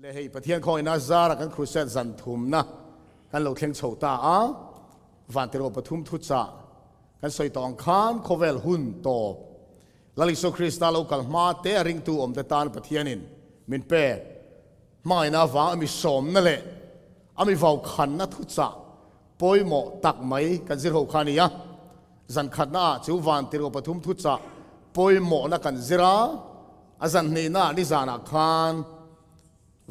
Le hei Pathian khawngina zara kan crusade zan thumna kan lo thleng chho ta a, Vantirhkoh pathum thuchah kan sawi tawh ang khan khawvel hun tawp Lal Isua Krista lo kal hma te a ringtu awmte tan Pathianin min pek hmangaihna avang a mi sawmna leh a mi vaukhanna thuchah pawimawh tak mai kan zir ho kha a ni a. Zan khatna ah chu Vantirhkoh pathum thuchah pawimawhna kan zir a, a zan hnihna ah nizan ah khan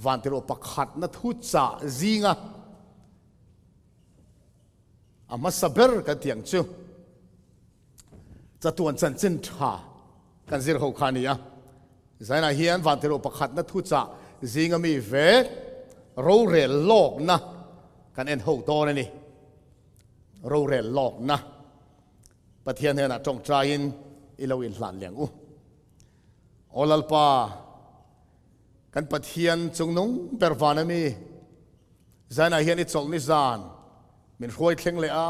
Vantirhkoh pakhatna thuchah zinga a hmasa ber kan tih ang chu chatuan chanchin tha kan zir ho kha a ni a. Zainah hian Vantirhkoh pakhatna thuchah zinga mi vek rorel lawkna kan en ho dawn a ni. Rorel lawkna Pathian hnenah tawngtaiin i lo inhlan leh ang u. Aw Lalpa, kan Pathian chungnung ber van a mi, zainah hian i chawlh ni zan min hruai thleng leh a,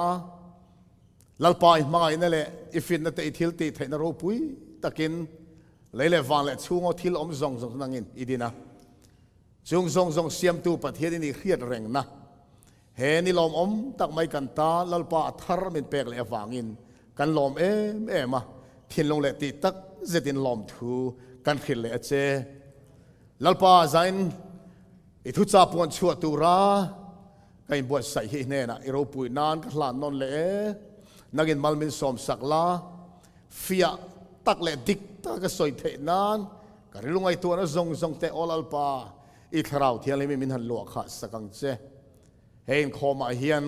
Lalpa i hmangaihna leh i fitna te i thil tih theihna ropui takin lei leh van leh chhungaw thil awm zawng zawng nangin i din a. Chung zawng zawng siamtu Pathian i nih hriat rengna He ni lawmawm tak mai kan ta Lalpa a thar min pek leh avangin kan lawm em em a, thinlung leh tih tak zetin lawmthu kan hrilh leh a che. Lalpa zain i thucha puan chhuah tura ka inbuatsaih hi i hnenah i ropui nan ka hlan nawn leh e. Nangin mal min sawmsak la, fiah tak leh dik taka ka sawi theih nan ka rilru ngaihtuahna zawng zawng te aw Lalpa I Thlarau Thianghlim in min han luah khah sak ang che. He inkhawmah hian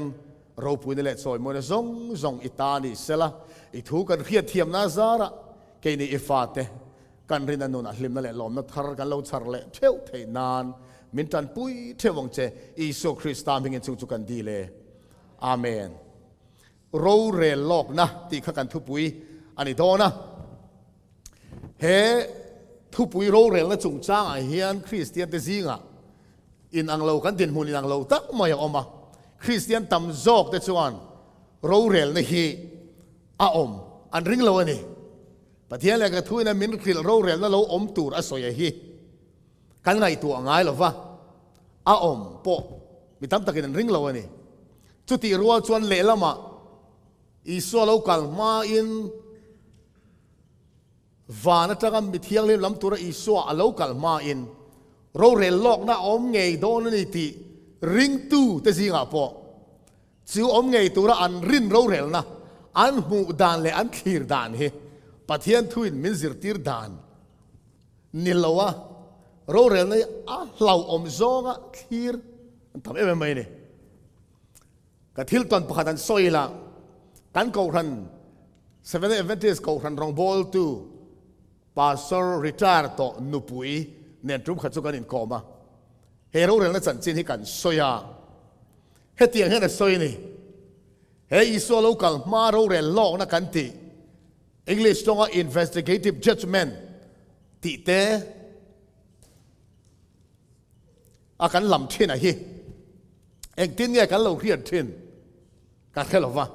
ropuina leh chawimawina zawng zawng i ta ni sela, i thu kan hriat thiamna zarah keini i fate kan rinna nunah hlimna leh lawmna thar kan lo chhar leh theuh theih nan min tanpui theuh ang che. Isua Krista hmingin chung chu kan dil e. Amen. Rorel lawkna tih kha kan thupui a ni dawn a. He thupui rorelna chungchangah hian Kristiante zingah inang lo kan dinhmun inang lo tak mai a awm a. Kristian tam zawkte chuan rorelna hi a awm an ring lo a ni. Pathian leh ka thuin a min hrilh rorelna lo awm tur a sawi a hi kan ngaihtuah ngai lo va, a awm pawh mi tam takin an ring lo a ni. Chutih rual chuan lehlamah Isua lo kal hmain van atanga mi thianghlim lam tura Isua a lo kal hmain rorel lawkna a awm ngei dawn a ni tih ringtu te zingah pawh chu awm ngei tura an rin rorelna an hmuh dan leh an thlir dan hi Pathian thuin min zirtir dan ni loa rorelna hi a hlauhawm zawnga thlir an tam em em mai a ni. Ka thil tawn pakhat an sawi la, kan Kohhran Seventh Day Adventist Kohhran rawngbawltu Pastor retire tawh nupui nen tum khat chu kan inkawm a. He rorelna chanchin hi kan sawi a, hetiang hian a sawi a ni, He Isua lo kal hma rorel lawkna kan tih, English tawnga investigative judgement tih te, A kan lam thin a hi engtin nge kan lo hriat thin ka hre lo va.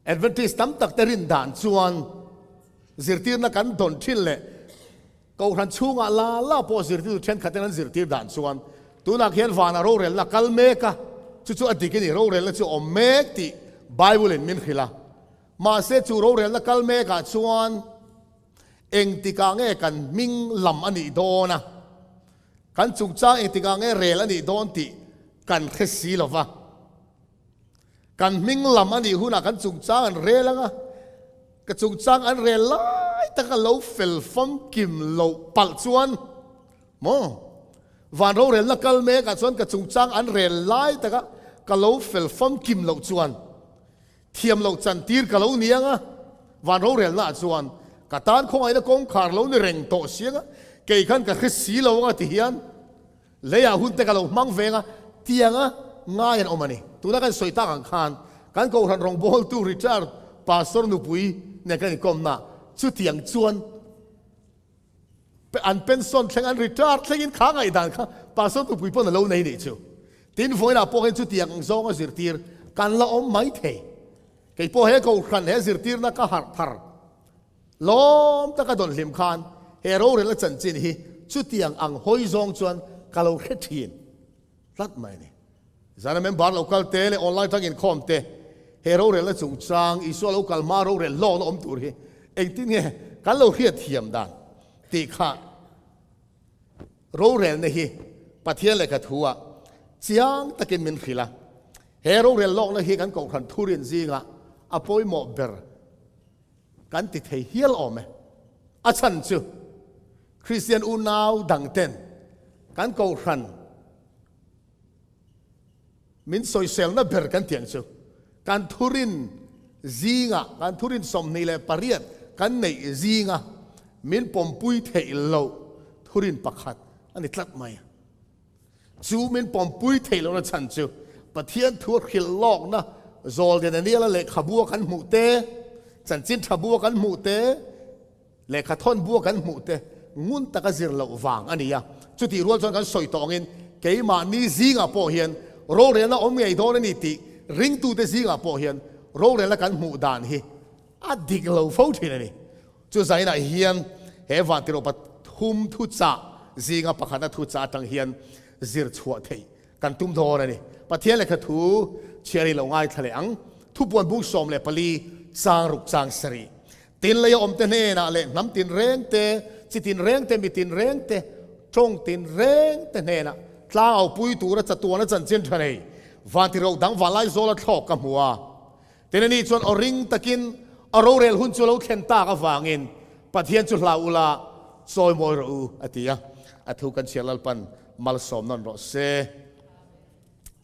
Adventist tam tak te rin dan chuan zirtirna kan dawn thin leh Kohhran chhungah la la pawh zirtirtu thenkhat ten an zirtir dan chuan tunah khian vana rorelna kal mek a, chu chu a dik a ni, rorelna chu a awm mek tih Bible in min hrilh a. Mahse chu rorelna kal mekah chuan engtikah nge kan hming lam a nih dawn a? Kan chungchang engtikah nge rel a nih dawn tih kan hre si lo va. Kan hming lam a nih hunah kan chungchang an rel ang a, ka chungchang an rel lai taka lo fel famkim loh palh chuan maw van rorelna kal mekah chuan ka chungchang an rel lai taka ka lo fel famkim loh chuan Thiam loh chantir ka lo ni ang a, van rorelna ah chuan ka tan khawngaihna kawngkhar lo ni reng tawh si ang a, kei khan ka hre si lo ang a ti hian leiah hun te ka lo hmang veng a, tianga ngai an awm a ni. Tuna kan sawi tak ang khan kan Kohhran rawngbawltu Richard Pastor nupui nen kan inkawmna chutiang chuan An pension thleng, an retire thlengin kha ngaihdan kha Pastor nupui pawn a lo nei nih chu. Tin, vawiinah pawh hian chutiang ang zawnga zirtir kan la awm mai thei. Kei pawh he Kohhran he zirtirna ka harh thar lawm taka dawn hlim khan he rorelna chanchin hi chutiang ang hawi zawng chuan ka lo hre thin tlat mai a ni. Zana member lo kal te leh online tang inkhawm te he rorelna chungchang Isua lo kal hma rorel hlawkna awm tur hi engtin nge kan lo hriat thiam dan tih kha rorelna hi Pathian lehkha thu ah chiang takin min hrilh a. He rorel hlawkna hi kan kohhran thurin zingah a pawimawh ber kan ti thei hial awm e. A chhan chu Kristian unau dangten kan kohhran Min sawiselna ber kan tih ang chu kan thurin zinga, kan thurin 28 kan neih zinga min pawmpui theih loh thurin pakhat a ni tlat mai. Chu min pawmpui theih lohna chhan chu Pathian thu a hrilh lawkna zawl Daniela lehkhabua kan hmuh te, chanchin tha bua kan hmuh te, Lehkha thawn bua kan hmuh te ngun taka zir loh vang a ni a, chutih rual chuan kan sawi tawh angin keimahni zingah pawh hian rorelna awm ngei dawn a ni tih ringtute zingah pawh hian rorelna kan hmuh dan hi a dik lo fo thin a ni. Chu zainah hian he vantirh pathum thuchah zinga pakhatna thuchah atang hian zir chhuah theih kan tum dawn a ni. Pathian lehkha thu chhiar hi lo ngaithla leh ang. Thupuan bung 14 chang ruk chang sarih. Tin lei a awmte hnenah leh hnam tinreng te, chi tinreng te, mi tinreng te, tawng tinreng te hnenah tlang au pui tura chatuana chanchin tha nei vantirho dang vanlai zawla thlawk ka hmu a. Tin ani chuan aw ring takin a rorel hun chu a lo thlen tak avangin Pathian chu hlau ula chawimawi rawh u a ti a. A thu kan chhiar Lalpan malsawm nawn rawh se.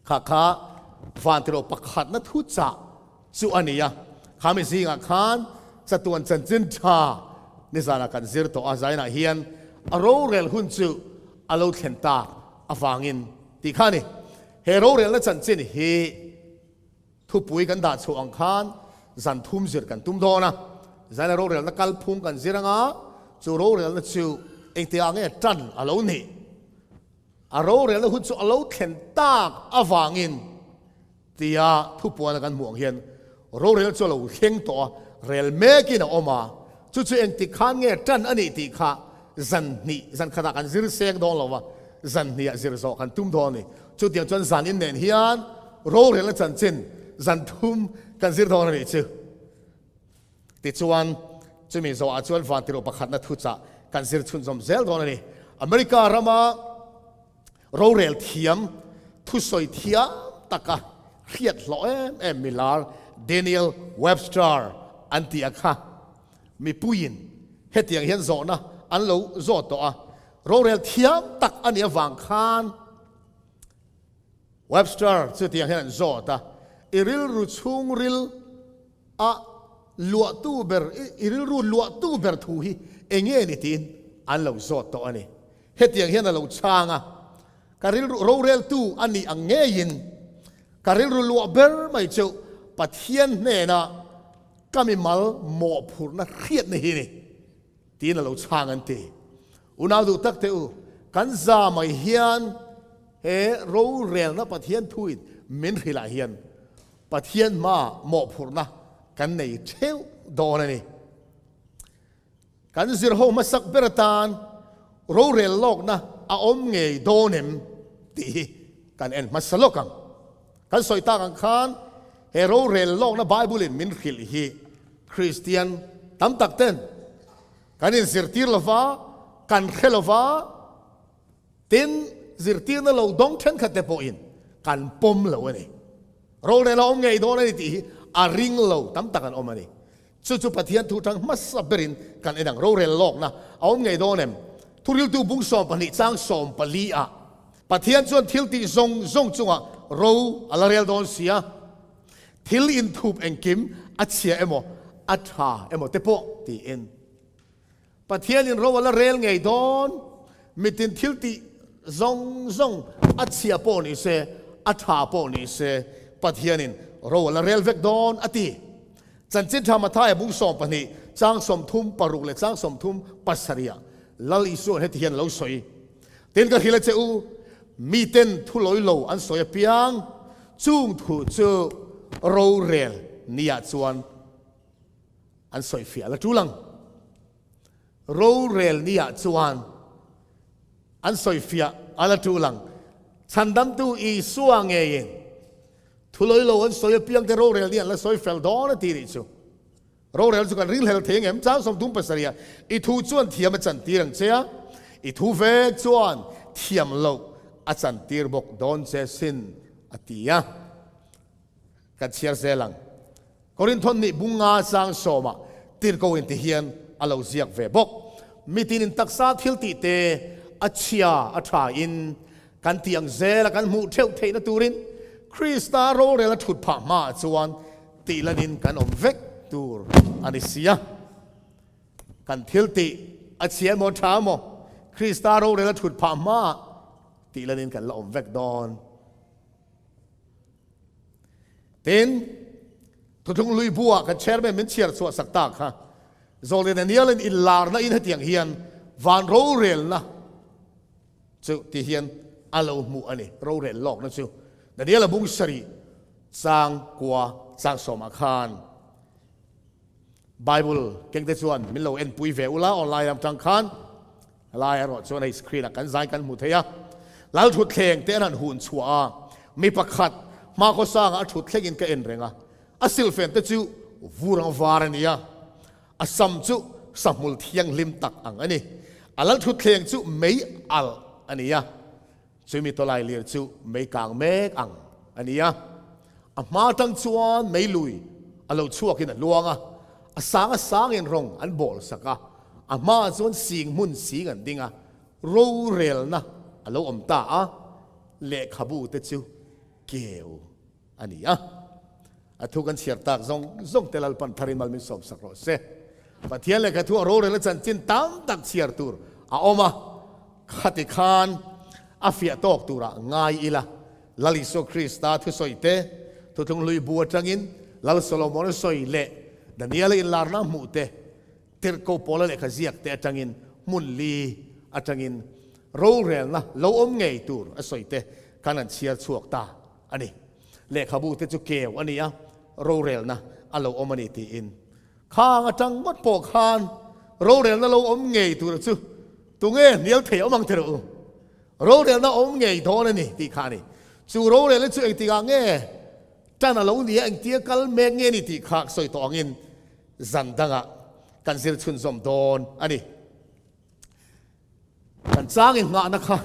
Kha kha vantirho pakhatna thu chah chu a ni a, kha mi zingah khan chatuan chanchin tha nizanah kan zir tawh a, zainah hian a rorel hun chu a lo thlen tak avangin tih kha a ni. He rorelna chanchin hi thupui kan dah chhuah ang khan zan thum zir kan tum dawn a, zaina rorelna kalphung kan zir anga chu rorelna chu engtiang nge tan a lo nih? A rorelna hun chu a lo thlen tak avangin tia thupuana kan hmuh ang hian rorel chu a lo thleng tawh a, rel mekin a awm a, chu chu engtik khan nge tan a nih tih kha zan hnih, zan khatah kan zir seng dawn lo va, zan hnihah zir zawh kan tum dawn a ni. Chutiang chuan zan in nen hian rorelna chanchin zan thum kan zir dawn a nih chu. Tichuan, chumi zawhah chuan vantirh pakhatna thuchah kan zir chhunzawm zel dawn a ni. America rama rorel thiam, thusawi thiam taka hriat hlawh em em milar Daniel Webster an tih a kha mipuiin hetiang hian zawhna an lo zawt tawh a, rorel thiam tak a nih avang khan Webster chutiang hian an zawt a, I rilru chhungril A luahtu ber, i rilru luahtu ber thu hi eng nge ni tiin an lo zawt tawh a ni. Hetiang hian a lo chhang a, Ka rilru roreltu a nih ang ngeiin ka rilru luah ber mai chu Pathian hnena ka mimal mawhphurhna hriatna hi ni tiin a lo chhang an ti. Unau duh tak teh u, kan za mai hian he rorelna Pathian thuin min hrilh ah hian Pathian hma mawhphurhna kan nei theuh dawn a ni. Kan zirho hmasak ber atan rorel lawkna a awm ngei dawn em tih hi kan en hmasa lawk ang. Kan sawi tak ang khan he rorel lawkna Bible in min hrilh hi Kristian tam tak ten kan inzirtir lova, kan hre lova, Tin, zirtirna lo dawng thenkhat te pawhin kan pawm lo a ni. Rorel a awm ngei dawn a ni tih hi a ring lo tam tak an awm a ni. Chu chu Pathian thu tang hmasa berin kan en ang. Rorel lawkna a awm ngei dawn em? Thuriltu bung 12 chang 14 ah Pathian chuan thil tih zawng zawng chungah ro a la rel dawn si a, thil inthup engkim a chhia emaw a tha emaw te pawh tiin. Pathianin ro a la rel ngei dawn, mitin thil tih zawng zawng a chhia pawh ni se, a tha pawh ni se, Pathianin ro a la rel vek dawn a ti. Chanchin Tha Mathaia bung 12, chang 36 leh chang 37 ah Lal Isua'n heti hian a lo sawi, Tin ka hrilh a che u, miten thu lawi lo an sawi apiang, chung thu chu rorel niah chuan An sawi fiah la tul ang. Rorel ni ah chuan an sawi fiah A la tul ang. Chhandamtu Isua ngeiin thulawi lo an sawi apiang te rorel ni an la sawi fel dawn a ti nih chu. Rorel chu kan ringhlel thei ang em? Chang 37 ah i thu chuan thiam a chantir ang che a, i thu vek chuan thiam loh a chantir bawk dawn che sin a ti a. Kan chhiar zel ang. Korinthon nih bunga chang sawmah tirko in ti hian a lo ziak ve bawk. Mitin in taksa thil tih te a chhia a tha in kan tih ang zel a kan hmuh theuh theihna turin Krista rorel a thut phah hmaah chuan tih lanin kan awm vek tur a ni si a. Kan thil tih a chhia emaw tha emaw Krista rorel a thut phah hmaah tih lanin kan la awm vek dawn. Tin, Thuthlung Lui buah kan chairman min chhiar chhuah sak ta kha Zawlin Anialin inlarna in hetiang hian van rorelna chu ti hian a lo hmuh a ni, rorel lawkna chu Daniela bung sarih chang kua chang sawmah khan Bible kengte chuan min lo enpui ve ula online lam tang khan. Helai erawh chuan hei screen ah kan zai kan hmu thei a, Lal thutthleng te an han hun chhuah a, mi pakhat hmakhaw sangah a thut thlengin ka en reng a, a silhfen te chu vur ang var a ni a, a sam chu sahmul thianghlim tak ang a ni, a lal thutthleng chu mei alh a ni a, Chumi tawlai lir chu mei kang mek ang a ni a, a hma atang chuan mei lui a lo chhuakin a luang a, a sang a sangin rawng an bawl sak a, a hmaah chuan sing hmun sing an ding a, rorelna a lo awm ta a, lehkhabu te chu keu a ni a. A thu kan chhiar tak zawng zawng te Lalpan tharin mal min sawm sak rawh se. Pathian lehkha thu a rorel a chanchin tam tak chhiar tur a awm a, khati khan a fiah tawk turah ngai ila. Lal Isua Krista thusawi te, Thuthlung Hlui bu atangin Lal Solomon-a sawi leh Daniel-a inlarna hmuh te, Tirhkoh Paula lehkha ziak te atangin hmun li atangin rorelna lo awm ngei tur a sawi te khan an chhiar chhuak ta a ni. Lehkhabu te chu keu a ni a, rorelna a lo awm a ni tiin. Khang atang ngawt pawh khan rorelna lo awm ngei tura chu tunge hnial thei awm ang thereuh u? Rorelna awm ngei dawn a ni tih kha a ni. Chu rorelna chu engtikah nge tan a lo ni a, engtia kal mek nge ni tih kha sawi tawh angin zan dangah kan zir chhunzawm dawn a ni. Kan chang in nghahna kha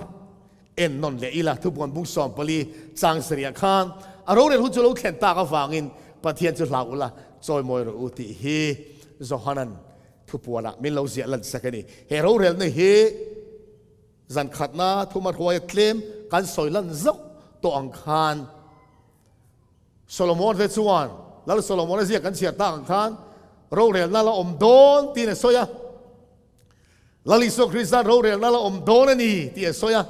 en nawn leh ila, thupuan bung 14 chang sarih ah khan a rorel hun chu lo thlen tak avangin Pathian chu hlau ula chawimawi rawh u tih hi Johanan thupuan ah min lo ziah lan sak a ni. He rorelna hi zan khatna thuma hruaia tlem kan sawi lan zauh tawh ang khan Solomon te chuan Lal Solomon a ziak kan chhiar tak ang khan rorelna la awm dawn tiin a sawi a. Lal Isua Krista'n rorelna la awm dawn a ni tih a sawi a.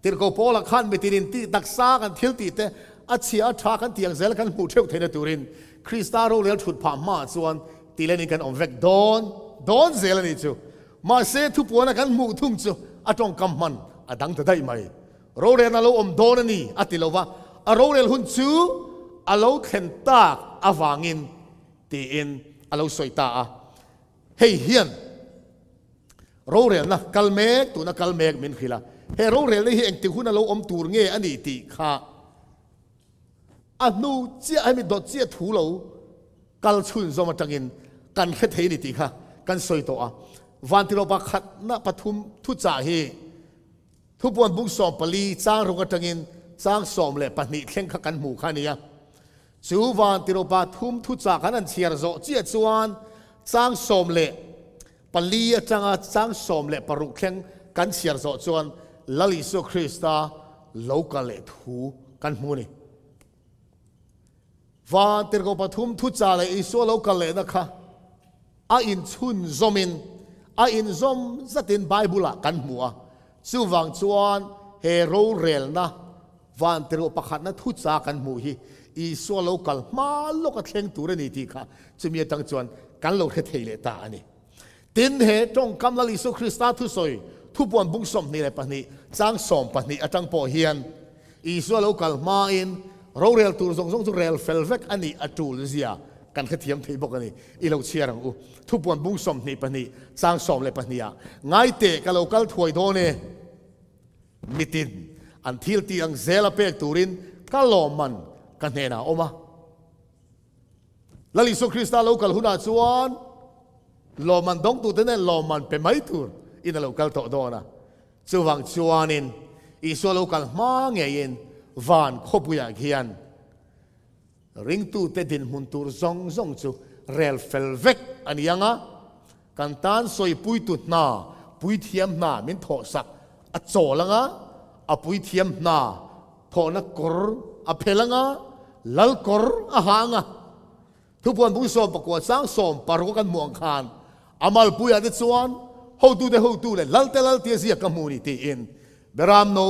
Tirhkoh Paula khan mitin in tih taksa kan thil tih te a chhia a tha kan tih ang zel kan hmuh theuh theihna turin Krista rorel thut phah hmaah chuan ti lenin kan awm vek dawn dawn zel a ni chu. Mahse thupuana kan hmuh thung chu a tawngkam hman a dang ta daih mai. Rorelna lo awm dawn a ni a ti lova, a rorel hun chu a lo thlen tak avangin tiin a lo sawi ta a. Hei hian rorelna kal mek, tuna kal mek min hrilh a, he rorelna hi engtik hun a lo awm tur nge a ni tih kha a hnu chiah hemi dawt chiah thu lo kal chhunzawm atangin kan hre thei a ni tih kha kan sawi tawh a. Vantirawh pakhatna pathum thuchah hi Thupuan bung 14 chang ruk atangin chang 12 thleng kha kan hmuh kha a ni a. Chu vantirawh pathum thuchah kan han chhiar zawh chiah chuan chang 14 atanga chang 16 thleng kan chhiar zawh chuan Lal Isua Krista lo kal leh thu kan hmu a ni. Vantirhkoh pathum thuchah leh Isua lo kal lehna kha a inchhunzawmin a inzawm zatin Bible-ah kan hmu a. Chuvang chuan he rorelna Vantirhkoh pakhatna thuchah kan hmuh hi Isua lo kal hma lawk a thleng tur a ni tih kha chumi atang chuan kan lo hre thei leh ta a ni. Tin, he tawngkam Lal Isua Krista thusawi thupuan bung 22 chang 12 atang pawh hian Isua lo kal hmain rorel tur zawng zawng chu rel fel vek a nih a tul zia kan hrethiam thei bawk a ni. I lo chhiar ang u. Thupuan bung 22 chang 12 ah, Ngaiteh ka lo kal thuai dawn e. Mitin an thil tih ang zela pek turin ka lawmman ka hnenah a awm a. Lal Isua Krista lo kal hunah chuan lawmman dawngtute nen lawmman pe mai tur in a lo kal tawh dawn a. Chuvang chuanin Isua lo kal hma ngeiin van khawpuiah khian ringtute dinhmun tur zawng zawng chu rel fel vek a ni ang a, kan tan sawipuitu hna puithiam hna min thawhsak a chawl ang a, a puithiam hna thawhna kawr a phel ang a, lal kawr a ha ang a. Thupuan bung 19 chang 16 kan hmuh ang khan a malpuiah te chuan hotute hotu leh lalte lal tia ziak ka hmu ni tiin Beram no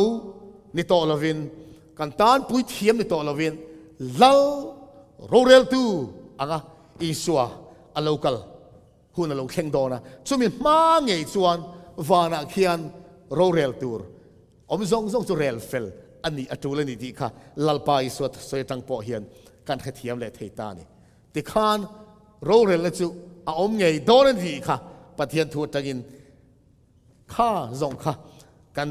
ni tawh lovin kan tan puithiam ni tawh lovin lal roreltu anga Isua a lo kal hun a lo thleng dawn a, chumi hma ngei chuan vanah khian rorel tur awm zawng zawng chu rel fel a nih a tul a ni tih kha Lalpa Isua sawi atang pawh hian kan hrethiam leh thei ta a ni. Tikhan rorelna chu a awm ngei dawn a ni tih kha Pathian thu atangin kha zawng kha kan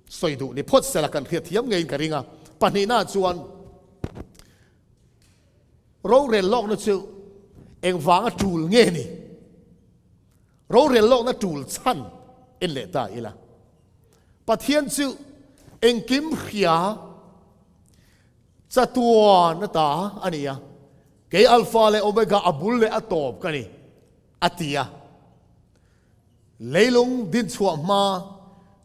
sawi duh ni phawt sela kan hriatthiam ngeiin ka ring a. Pahnihna chuan Rorel lawkna chu engvanga tul nge ni? Rorel lawkna tul chhan en leh ta ila. Pathian chu engkim hria chatuan ata a ni a, kei Alpha leh Omega a bul leh a tawp ka ni, a ti a. Leilung din chhuah hma,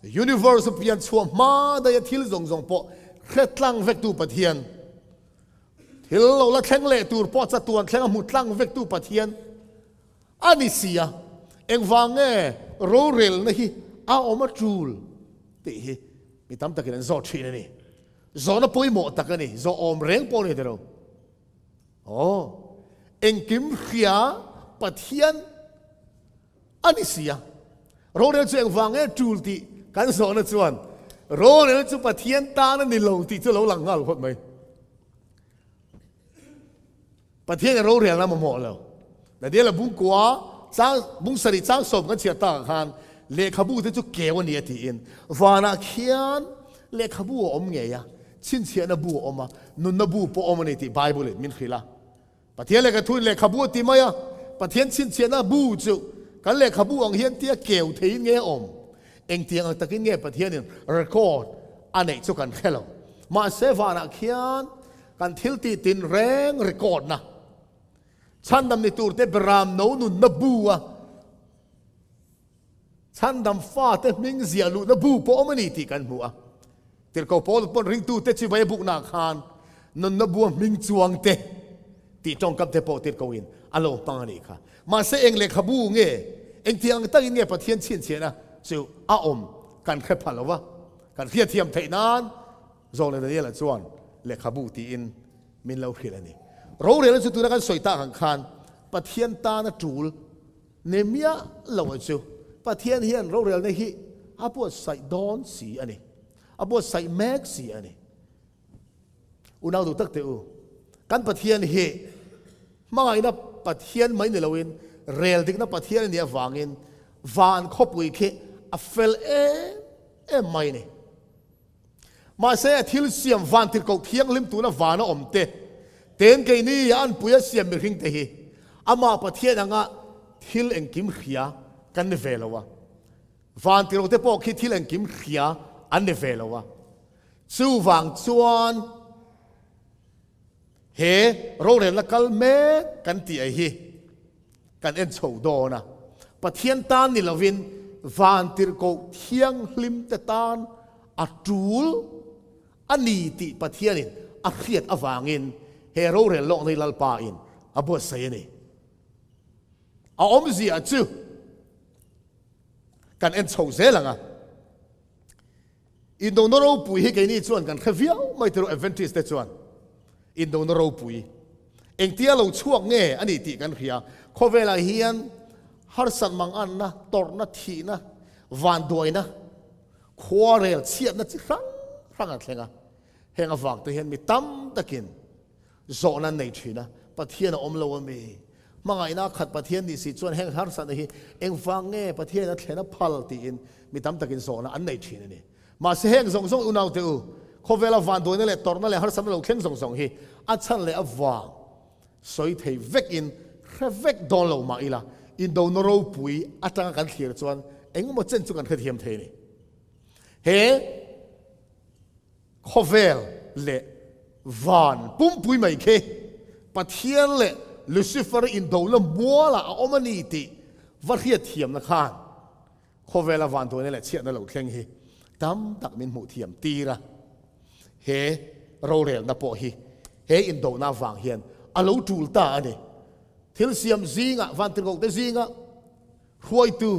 universe a pian chhuah hma daia thil zawng zawng pawh hre tlang vektu Pathian, thil lo la thleng leh tur pawh chatuan thleng a hmu tlang vektu Pathian a ni si a, engvang nge rorelna hi a awm a tul tih hi mi tam takin an zawt thin a ni. Zawhna pawimawh tak a ni, zawh awm reng pawh a ni tiro. Aw, engkim hria Pathian a ni si a. Rorel chu engvang nge tul tih kan zawhna chuan rorel chu Pathian tan a ni lo tih chu lo lang nghal phawt mai. Pathian in rorelna mamawh lo. Daniela bungkua chang bung sarih chang sawm kan chhiat takah khan lehkhabu te chu keu a ni a tiin vanah khian lehkhabu a awm ngei a, chhinchhiahna bu a awm a, nunna bu pawh a awm a ni tih Bible in min hrilh a. Pathian lehkhathu in lehkhabu a ti mai a, Pathian chhinchhiahna bu chu kan lehkhabu ang hian tia keu theiin nge a awm? Engtiang ang takin nge Pathianin record a neih chu kan hre lo. Mahse vanah khian kan thil tih tinreng record na chhandam ni turte beram no nunna bu a Chhandam fate hming ziah luhna bu pawh awm a ni tih kan hmu a. Tirhkoh Paul pawn ringtute chibai a buknaah khan nunna bua hming chuangte tih tawngkam te pawh tirhkohin a lo hmang a nih kha. Mahse eng lehkhabu nge, engtiang ang takin nge Pathian chhinchhiahna chu a awm kan hre pha lo va, kan hriatthiam theih nan Zawng leh Daniela chuan lehkhabu tiin min lo hrilh a ni. Rorelna chu tuna kan sawi tak ang khan Pathian tana tul Ni miah lo a chu Pathian hian rorelna hi a buatsaih dawn si a ni. A buatsaih mek si a ni. Unau duh tak teh u, kan Pathian hi hmangaihna Pathian mai ni loin rel dikna Pathian a nih avangin van khawpui khi a fel em em mai a ni. Mahse, a thil siam van tirhkoh thianghlim tuna vana awm te, ten keini a anpui a siam mihring te hi amah Pathian anga thil engkim hria kan ni ve lo a. Van tirhkoh te pawh khi thil engkim hria an ni ve lo a. Chuvang chuan he rorelna kal mek kan tih ai hi kan en chho dawn a, Pathian tan ni lovin vantirhkoh thianghlim te tan a tul a ni tih Pathianin a hriat avangin he rorel lawkna hi Lalpa in a buatsaih a ni. A awmzia chu kan en chho zel ang a. Indona ropui hi keini chuan kan hre viau mai tiro Adventist te chuan indona ropui engtia lo chhuak nge a ni tih kan hria. Khawvelah hian harsat manganna, tawrhna, thihna, vanduaina, khuarel chhiatna chi hrang hrang a thleng a. Heng avang te hian mi tam takin Zawhna an nei thin a, Pathian a awm lo a mi? Hmangaihna a khat Pathian nih si chuan heng harsatna hi engvang nge Pathian a thlen a phal tiin mi tam takin zawhna an nei thin a ni. Mahse heng zawng zawng unaute u, khawvela vanduaina leh tawrhna leh harsatna lo thleng zawng zawng hi a chhan leh a vang sawi thei vekin hre vek dawn lo mah ila, indona ropui atanga kan thlir chuan engemaw chen chu kan hrethiam thei a ni. He khawvel leh van pumpui mai khi Pathian leh Lucifer indona mualah a awm a ni tih va hriatthiamna khan Khawvela vanduaina leh chhiatna lo thleng hi tam tak min hmuh thiam tir a, he rorelna pawh hi he indohna avang hian a lo tul ta a ni. Thil siam zingah, vantirhkohte zinga hruaitu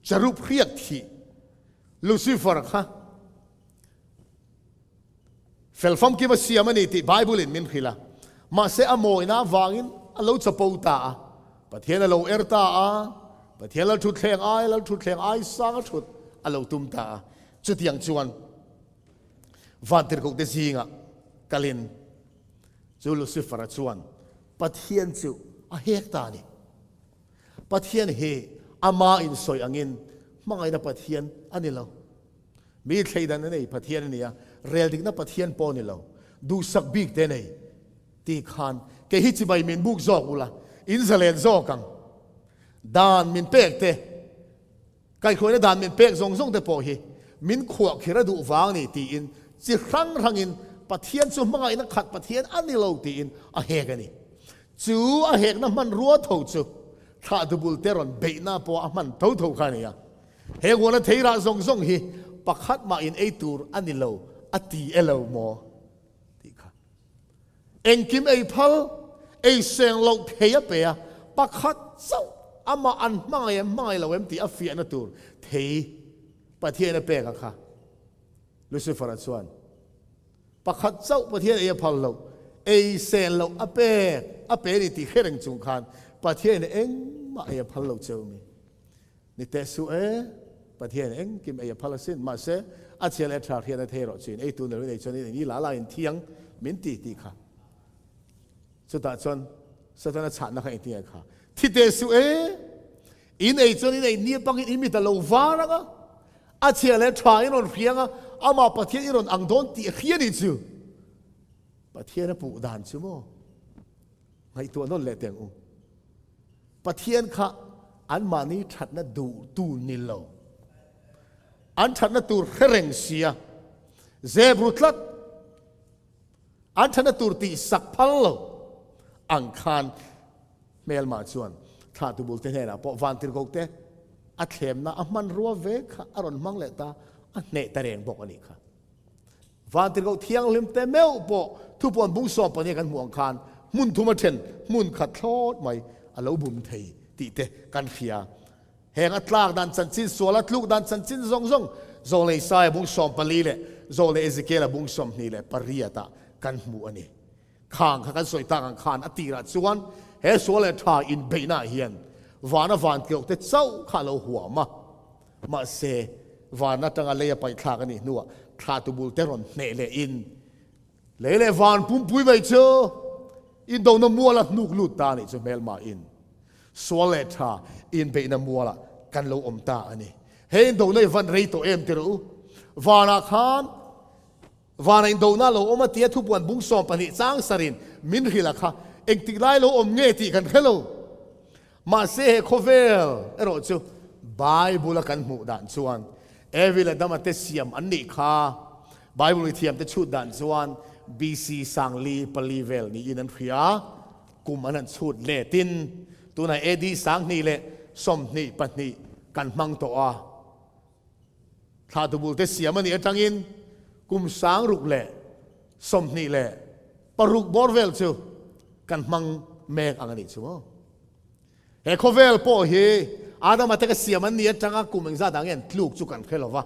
cherub hriat thih Lucifer kha Fel famkim a siam a ni tih Bible-in min hrilh a. Mahse a mawina avangin a lo chapo ta a, Pathian a lo er ta a, Pathian lalthutthleng ai lalthutthleng ai sang a thut a lo tum ta a. Chutiang chuan vantirhkohte zingah kalin chu Lucifer-a chuan Pathian chu a hek ta a ni. Pathian hi ama insawi angin hmangaihna Pathian a ni lo. Mi thleidan a nei Pathian a ni a, rel dikna Pathian pawh a ni lo, duhsak bik te nei tih khan kei hi chibai min buk zawk ula, in zalen zawk ang. Dan min pek te, kaihhruaina dan min pek zawng zawng te pawh hi min khuah khir a duh vang ni tiin chi hrang hrangin Pathian chu hmangaihna khat Pathian a ni lo tiin a hek a ni. Chu a hekna hmanrua tho chu thlah dubul te rawn beihna pawh a hman tho tho kha a ni a. He huana theirah zawng zawng hi pakhat mah in ei tur a ni lo a ti e lo maw? tih kha. Engkim ei phal, ei seng loh thei a pe a, pakhat chauh amah an hmangaih em hmangaih lo em tih a fiahna tur thei Pathian a pek a kha. Lucifer-a chuan pakhat chauh Pathian ei a phal loh, ei seng loh a pek a pe a ni tih hre reng chung khan Pathian engmah ei a phal lo cheu mi. Ni teh suh e, Pathian engkim ei a phal asin, mahse a chhia leh a tha hriat a thei erawh chuin eitu nilo in ei chuan in ei la la in thiang min ti tih kha. Chutah chuan Satana chhahna kha engtin nge kha? Thi teh suh e, in ei chuan in ei ni atangin in mit a lo var ang a, a chhia leh tha in rawn hria ang a, amah Pathian i rawn ang dawn tih a hria ni chu. Pathian a puh dan chu maw? Ngaihtuah nawn leh teh ang u. Pathian kha anmahni thatna duhtu ni lo, an thatna tur hre reng sia, zep ru tlat, an thatna tur tih sak phal lo ang khan hmelmah chuan thlahtu bulte hnenah pawh vantirhkohte a thlemna a hmanrua ve kha a rawn hmang leh ta, a hneh ta reng bawk a nih kha. Vantirhkoh thianghlim te meuh pawh thupuan bung sawm pahnih kan hmuh ang khan hmun thum a then hmun khat thlawt mai a lo bum thei tih te kan hria. Heng a tlak dan chanchin, sual a tluk dan chanchin zawng zawng Zawlei Isaia bung 14 leh Zawlei Ezekiela bung 28 ah kan hmu a ni. Khang kha kan sawi tak ang khan a tirah chuan he sual leh tha inbeihna ah hian vana vantirhkoh te chauh kha a lo huam a. Mahse, van atanga lei a paihthlak a nih hnuah thla tubul te rawn hneh leh in lei leh van pumpui mai chu indona muala hnuk lut ta a nih chu hmelma in sual leh tha inbeihna mualah kan lo awm ta a ni. He indona hi van rei tawh em ti rawh u. Vanah khan Vana indona lo awm a tia thupuan bung 12 chang sarin min hrilh a kha engtik lai lo awm nge tih kan hre lo. Mahse he khawvel erawh chu Bible a kan hmuh dan chuan Evi leh Adama te siam an nih kha. Bible mithiam te chhut dan chuan BC sangli pali vel niin an hria. Kum an han chhut letin tunah AD 2022 kan hmang tawh a. Thla tubulte siam a nih atangin kum 2026 bawr vel chu kan hmang mek ang a nih chu maw? He khawvel pawh hi Adama te ka siam an nih atanga kum engzat ah nge an tluk chu kan hre lo va,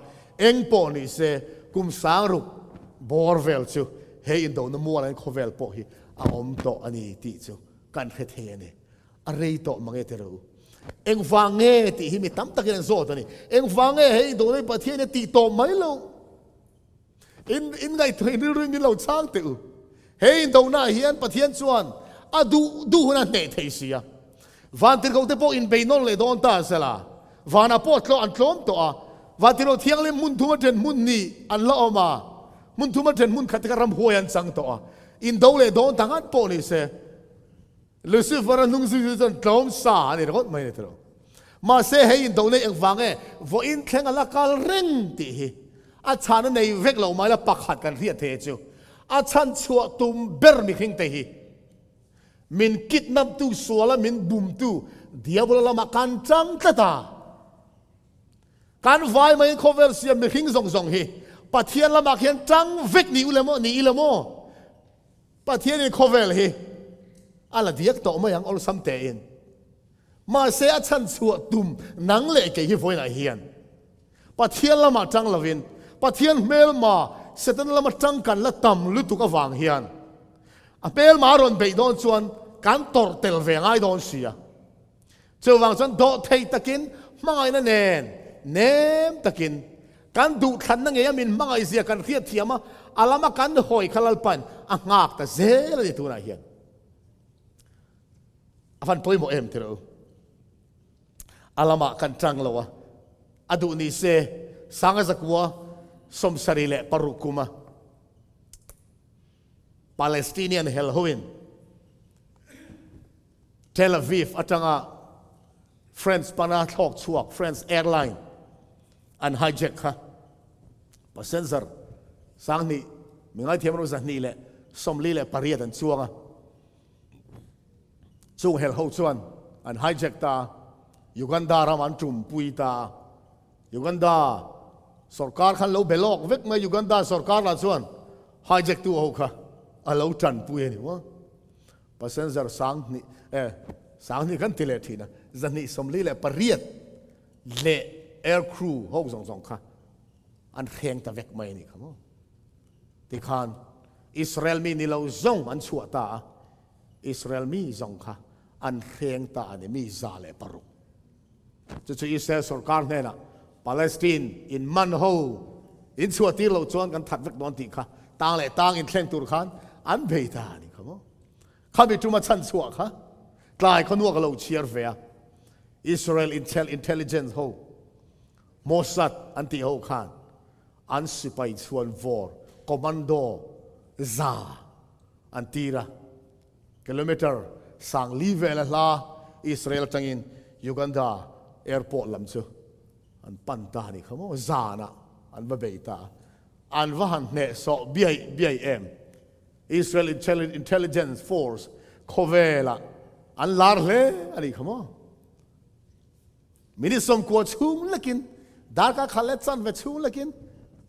eng pawh ni se kum 6000 bawr vel chu he indona mual an khawvel pawh hi a awm tawh a ni tih chu kan hre thei a ni. A rei tawh mange ti rawh u. Engvang nge tih hi mi tam takin an zawt a ni. Engvang nge hei Donai Pathian a tih tawh mai lo. In in ngaihtuah in rilru in min lo chhang teh u. Hei indona hian Pathian chuan a duh duh hun a hneh thei si a. Vantirhkoh te pawh inbeinawn leh dawn ta sela. Vanah pawh tlawh an tlawm tawh a. Vantirh Thianghlim hmun thuma then hmun hnih an la awm a, hmun thuma then hmun khat te kha ramhuai an chang tawh a, indo leh dawn ta ngat pawh ni se, Lucifer-a hnung zui zui chuan tlawm sa a ni ringawt mai a ni tilo. Mahse hei indo nei engvang nge vawiin thleng a la kal reng tih hi a chhan a nei vek lo mai la pakhat kan hriat thei chu a chhan chhuah tum ber mihring te hi min kidnap tu suala min bum tu diabola lamah kan chang tlat a. Kan vai maiin khawvel siam mihring zawng zawng hi Pathian lamah khian tang vek ni ule maw ni ila maw? Pathianin khawvel hi a la diak tawh mai ang awlsam tein. Mahse a chhan chhuah tum nang leh kei hi vawiinah hian Pathian lamah tang lovin Pathian hmelma Setana lama tang kan la tam lutuk avang hian a hmelma a rawn beih dawn chuan kan tawrh tel ve ngai dawn sia. Chuvang chuan dawhthei takin hmangaihna nen nem takin kan duhthlanna ngei a min hmangaihzia kan hriatthiam a, a lama kan hawi kha Lalpa'n a nghak ta zel a ni tunah hian. A van pawimawh em tirh u. A lamah kan tang lo a, a duh ni se Sanga Zakua 76 kuma Palestinian hel hoin Tel Aviv atanga France pana thlawk chhuak France airline an hijack kha passenger 2000 mi ngaithiam ru 248 an chuang a, chung hel ho chuan an hijack ta a, Uganda ram an tumpui ta a, Uganda sorkar khan lo be lawk vek mai, Uganda sorkar lah chuan hijack tu ho kha a lo tanpui a ni maw. Passenger 2000 eh 2000 kan ti leh thin a, 248 leh air crew ho zawng zawng kha an hreng ta vek mai a nih kha maw. Tikhan Israel mi ni lo zawng an chhuah ta a, Israel mi zawng kha an hreng ta a ni mi 106. Chu chu Israel sorkar hnenah Palestine in man ho in chhuah tir loh chuan kan that vek dawn tih kha tang leh tang in thleng tur khan an bei ta a ni kha maw. Khami tuma chhan chhuah kha tlai khaw nuak a lo chhiar ve a, Israel intelligence ho Mossad an tih ho khan an sipai chhuan vawr commando 100 an tir a. Kilometre 4000 vel a hla Israel atangin Uganda airport lam chu an pan ta a ni kha maw, zanah an va bei ta a, an va han hnehsawh biaih biaih em. Israel Intelligence Force khawvelah an lar hle a ni kha maw. Minute 90 chhung lekin, darkar khat leh chanve chhung lekin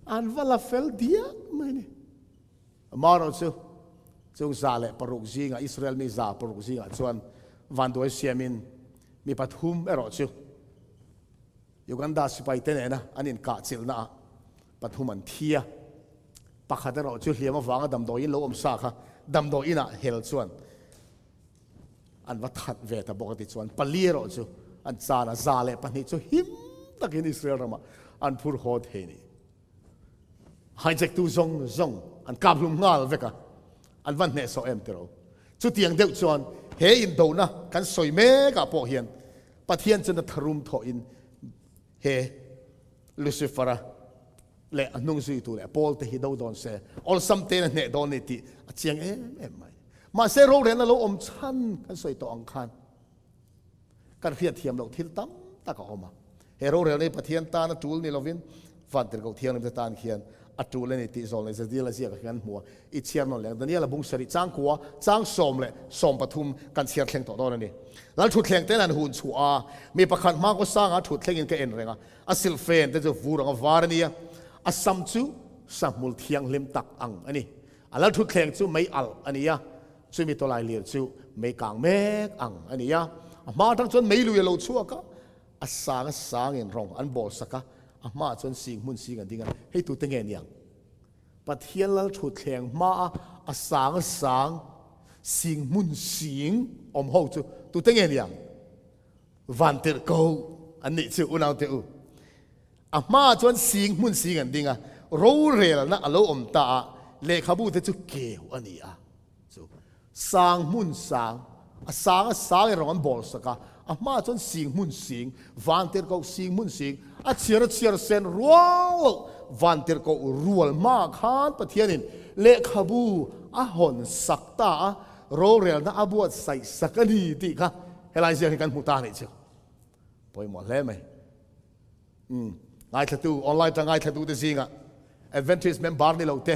an va la fel diak mai a ni. Amaherawh chu, chung 106 zingah, Israel mi 106 zingah chuan vanduai siamin mi pathum erawh chu Uganda sipaite nena an inkah chilhnaah pathum an thi a. Pakhat erawh chu hliam avanga damdawiin lo awm sa kha damdawi inah hel chuan an va that ve ta bawk a ti chuan pali erawh chu an chan a, 102 chu him takin Israel ramah an phur haw thei a ni. Hijack tu zawng zawng an kap hlum nghal vek a, an van hnehsawh em tiro. Chutiang deuh chuan he indona kan sawi mek ah pawh hian Pathian chuan a tharum thawh in he Lucifer-a leh a hnung zui tu leh Paul te hi do dawn se awlsam tein a hneh dawn ni tih a chiang em em mai. Mahse rorelna lo awm chhan kan sawi tawh ang khan Kan hriatthiam loh thil tam tak a awm a. He rorelna hi Pathian tan a tul ni lovin Vantirhkoh Thianghlimte tan khian a tul a ni tih zawl leh Zadiela ziakah hian kan hmu a. I chhiar nawn leh ang. Daniela bung sarih chang kua, chang sawm leh 13 kan chhiar thleng tawh dawn a ni. Lal thutthleng ten an hun chhuah a, mi pakhat hma kaw sanga thutthlengin ka en reng a, a silhfen te chu vur anga var a ni a, a sam chu sahmul thianghlim tak ang a ni. A lal thutthleng chu mei alh a ni a, Chumi tawlai lir chu mei kang mek ang a ni a, a hma atang chuan mei lui a lo chhuak a, a sang a sangin rawng an bawl sak a, a hmaah chuan sing hmun sing an ding a, hei tute nge niang? Pathian lal thutthleng hmaa a sang a sang sing hmun sing awm ho chu tute nge niang? Vantirh ko an nih chu unaute u. A hmaah chuan sing hmun sing an ding a, rorelna a lo awm ta a, lehkhabu te chu keu a ni a. Chu sang hmun sang, a sang a sang in rawng an bawl sak a, a hmaah chuan sing hmun sing, vantirhkoh sing hmun sing A chhiar a chhiar sen rual loh vantirhkoh rual hmaah khan Pathianin lehkhabu a hawn sak ta a, rorelna a buatsaih sak a ni tih kha helai ziak hi kan hmu ta a nih chu. Pawimawh hle mai. Umm, ngaithlatu, online tang ngaithlatu te zingah Adventist member ni lo te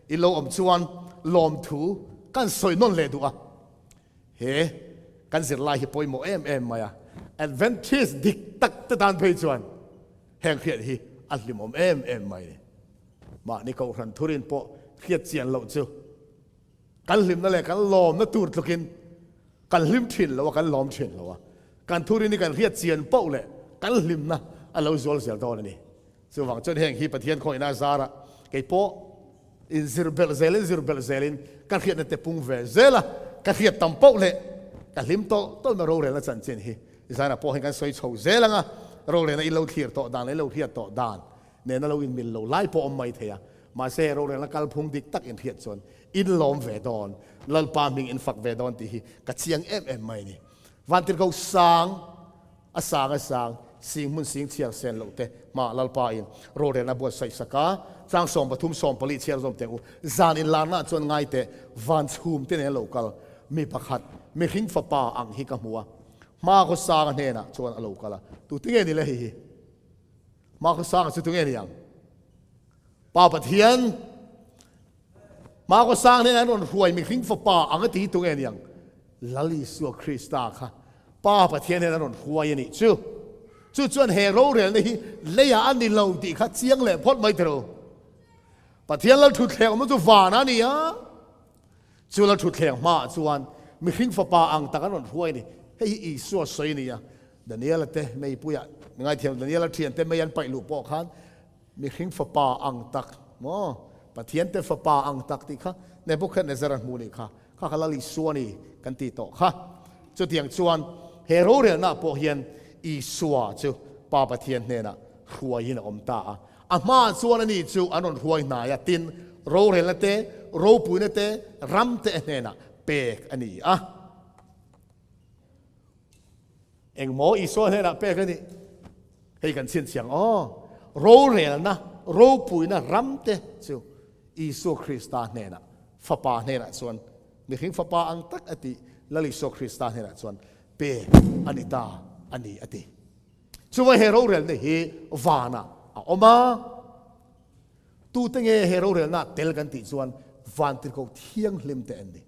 in lo awm chuan lawmthu kan sawi nawn leh duh a. He kan zirlai hi pawimawh em em mai a, Adventist dik tak te tan phei chuan heng hriat hi a hlimawm em em mai ni. Mahni kohhran thurin pawh hriat chian loh chu kan hlimna leh kan lawmna tur tlukin kan hlim thin lo a, kan lawm thin lo a. Kan thurin hi kan hriat chian poh leh kan hlimna a lo zual zel dawn a ni. Chuvang chuan heng hi Pathian khawihna a zar a, kei pawh inzir belh zelin zir belh zelin ka hriatna te pung ve zel a, ka hriat tam poh leh ka hlim tawlh tawlh na rorelna chanchin hi zanah pawh hian kan sawi chho zel ang a, rorelna in lo thlir tawh dan leh in lo hriat tawh dan nena lo inmil lo lai pawh awm mai thei a, mahse rorelna kalphung dik tak in hriat chuan in lawm ve dawn, Lalpa hming in fak ve dawn tih hi ka chiang em em mai a ni. Vantirhko sang. A sang a sang, sing hmun sing chhiar sen loh te hma Lalpa in rorelna buatsaih sak a, chang 13 14 chhiar zawm teh u. Zan in larna chuan ngai teh, van chhum te nen lo kal, mi pakhat, mihring fapa ang hi ka hmu a. Hma khaw sanga hnenah chuan a lo kal a, tu tinge ni le hei hi? Hma khaw sanga chu tunge ni ang? Pa Pathian, Hma khaw sang hnenah an rawn hruai mihring fapa ang a ti hi tunge ni ang? Lal Isua Krista kha Pa Pathian hian a rawn hruai a nih chu. Chu chuan he rorelna hi leiah a ni lo tih kha chiang leh phawt mai teh u. Pathian lal thutthleng awmna chu vanah a ni a, chu lal thutthleng hmaah chuan mihring fapa ang tak an rawn hruai a ni. Hei hi Isua sawi a ni a, Daniela te meipuiah, mi ngaithiam Daniela thiante mei an paih luh pawh khan Mihring fapa ang tak maw? Pathian te fapa ang tak tih kha Nebuchadnezzar a hmu nih kha. Kha kha Lal Isua ni kan tih tawh kha. Chutiang chuan he rorelnaah pawh hian Isua chu Pa Pathian hnenah hruaiin a awm ta a. A hmaah chuan ani chu an rawn hruai hnai a, tin, rorelna te, ropuina te, ram te a hnenah pek a ni a. Engmaw Isua hnenah pek a nih? Hei kan chhinchhiang aw. Rorelna, ropuina ram te chu Isua Krista hnenah, Fapa hnenah chuan, mihring Fapa ang tak a tih Lal Isua Krista hnenah chuan pek a ni ta a ni a ti. Chuvai he rorelna hi vanah a awm a. Tute nge he rorelna tel kan tih chuan Vantirhkoh Thianghlim te an ni.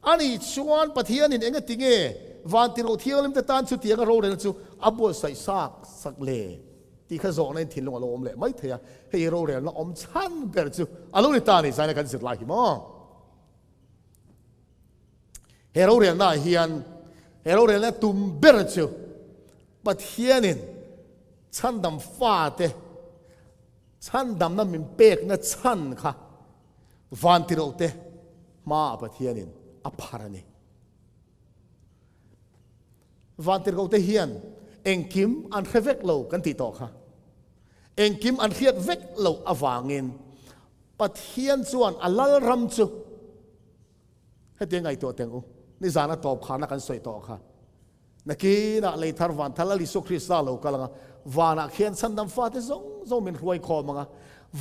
Ani chuan Pathianin eng ati nge Vantirhkoh Thianghlim te tan chutianga rorelna chu a buatsaih sak sak le tih kha zawhna in thinlung a lo awm leh mai thei a, hei rorelna awm chhan ber chu a lo ni ta a ni zaina kan zir lai hi maw? He rorelna ah hian he rorelna tum ber chu Pathianin chhandam fate Chhandamna min pekna chhan kha vantirhte hmaah Pathianin a phar a ni. Vantirhkohte hian engkim an hre vek lo kan tih tawh kha. Engkim an hriat vek loh avangin Pathian chuan a lalram chu hetiang ngaihtuah teng u, nizana tawp kharna kan sawi tawh kha. Nakinah lei thar van thar Lal Isua Krista lo kal ang a, vanah khian chhandam fate zawng zawng min hruai khawm ang a,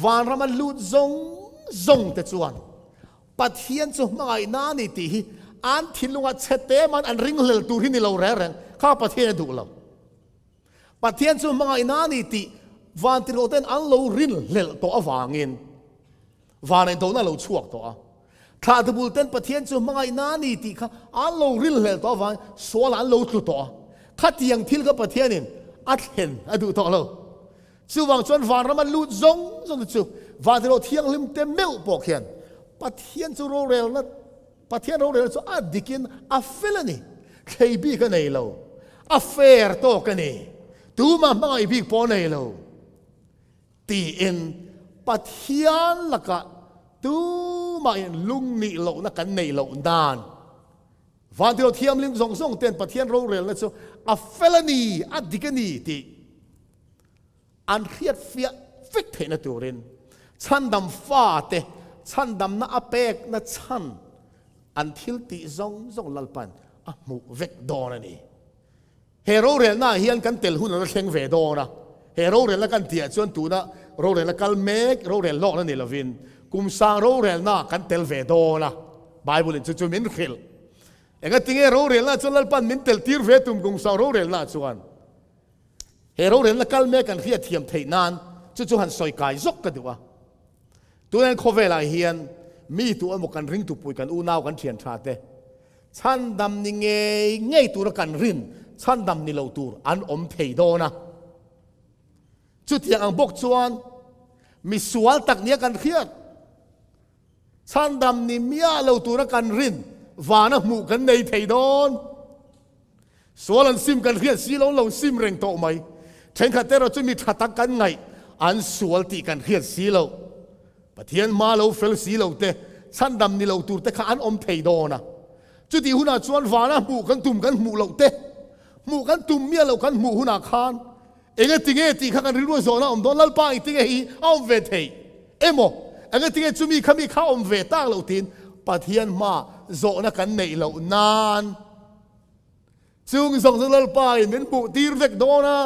vanrama lut zawng zawng te chuan Pathian chu hmangaihna a ni tih hi an thinlungah chhe te man an ringhlel tur hi ni lo reng reng kha Pathian a duh lo. Pathian chu hmangaihna a ni tih vantirhkoh ten an lo rinhlelh tawh avangin van indona a lo chhuak tawh a. Thlahtubul ten Pathian chu hmangaihna a ni tih kha an lo rinhlelh tawh avangin sualah an lo tlu tawh a. Khatiang thil kha Pathianin a thlen a duh tawh lo. Chuvang chuan vanrama lut zawng zawng te chu vantirhkoh thianghlim te meuh pawh khian Pathian chu rorelna Pathian rorelna chu a dikin a fel a ni. Thlei bik a nei lo. A fair tawk a ni. Tumah hmangaih bik pawh a nei lo. Tiin Pathian lakah tumahin lungnih lohna kan neih loh nan Vantirhkoh Thianghlim zawng zawng ten Pathian rorelna chu a fel a ni, a dik a ni tih an hriat fiah vek theihna turin chhandam fate chhandamna a pekna chhan an thil tih zawng zawng Lalpan a hmuh vek dawn a ni. He rorelnaah hian kan tel hun a la thleng ve dawn a. He rorelna kan tihah chuan tuna rorelna kal mek rorel hlawkna ni lovin kum sang rorelna kan tel ve dawn a, Bible in chu chu min hrilh. Engatinge rorelna chuan Lalpan min tel tir ve tum kum sang rorelna chuan he rorelna kal mek kan hriat thiam theih nan chu chu han sawi kai zawk ka duh a. Tunah hian khawvelah hian mi tu emaw kan ringtupui kan unau kan thian tha te Chhandam ni ngei ngei tura kan rin chhandam ni lo tur an awm thei dawn a. Chutiang ang bawk chuan mi sual tak nia kan hriat, chhandam ni miah lo tura kan rin vana hmuh kan nei thei dawn. Sual an sim kan hriat si lo, lo sim reng tawh mai. Thenkhat erawh chu mi tha tak kan ngaih, an sual tih kan hriat si lo. Pathian hma lo fel si lo te, chhandam ni lo tur te kha an awm thei dawn a. Chutih hunah chuan vana hmuh kan tum kan hmuh loh te, hmuh kan tum miah loh kan hmuh hunah khan enge tinge tih kha kan rilru a zawhna a awm dawn, Lalpa eng tinge hi a awm ve thei emaw, enge tinge chumi kha mi kha a awm ve tak loh tiin Pathian hma zawhna kan neih loh nan Chung zawng chu Lalpa in min hmuh tir vek dawn a,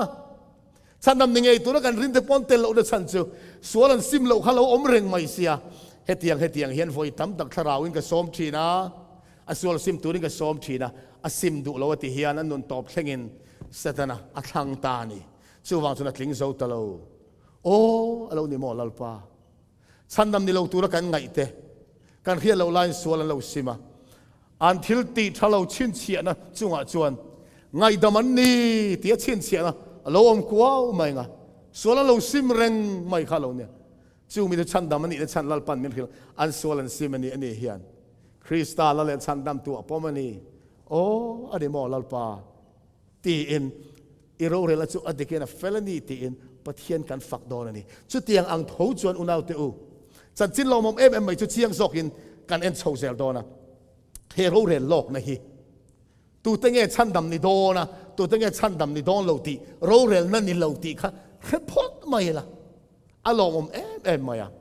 chhandam ni ngei tura kan rinte pawn tel lohna chhan chu sual an sim loh kha lo awm reng mai sia. Hetiang hetiang hian vawi tam tak thlarauin ka sawm thin a, a sual sim turin ka sawm thin a, a sim duh lo a ti hian a nun tawp thlengin Setana a thlang ta a ni. Chuvang chuan a tling zo ta lo. Aw, a lo ni maw Lalpa? Chhandam ni lo tura kan ngaih te, kan hriat loh laiin sual an lo sim a, an thil tih tha lo chhinchhiahna chungah chuan ngaihdam an ni tia chhinchhiahna a lo awm kuau mai ang a, sual an lo sim reng mai kha lo nia. Chu mi chu chhandam a nihna chhan Lalpan min hrilh, an sual an sim a ni a nih hian Krista la leh chhandamtu a pawm a ni. Aw, a ni maw Lalpa? Tiin i rorelna chu a dikin a fel a ni tiin Pathian kan fak dawn a ni. Chutiang ang tho chuan unaute u, chanchin lawmawm em em mai chu chiang zawkin kan en chho zel dawn a. He rorel lawkna hi tute nge chhandam ni dawn a, tute nge chhandam ni dawn lo tih rorelna ni lo tih kha hre phawt mai ila a lawmawm em em mai a.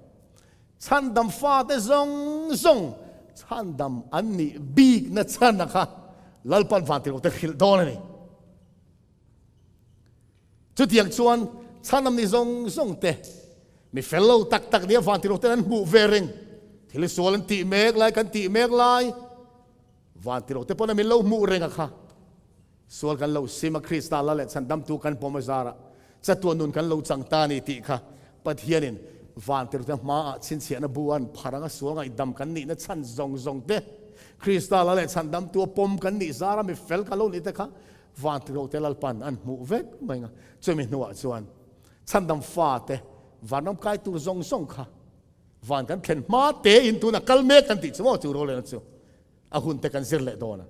Chhandam fate zawng zawng chhandam an nih bikna chhana kha Lalpan vantirhkohte hrilh dawn a ni. Chutiang chuan chhandam ni zawng zawng te mi fel lo tak tak nia vantirhkohte an hmuh ve reng, thil sual an tih mek lai kan tih mek lai vantirhkohte pawn a min lo hmuh reng a kha. Sual kan lo sim a, Krista la leh chhandamtu kan pawm a zarah chatuan nun kan lo chang ta a ni tih kha Pathianin vantirhte hmaah chhinchhiahna bu an phar anga sual ngaihdam kan nihna chhan zawng zawng te, Krista la leh chhandamtu a pawm kan nih zara mi fel kan lo nih te kha vantirhte Lalpan an hmuh vek mai ang a. Chumi hnuah chuan chhandam fate vanram kai tur zawng zawng kha van kan thlen hma tein tunah kal mek kan tih chu maw chu rorelna chu A hun te kan zir leh dawn a,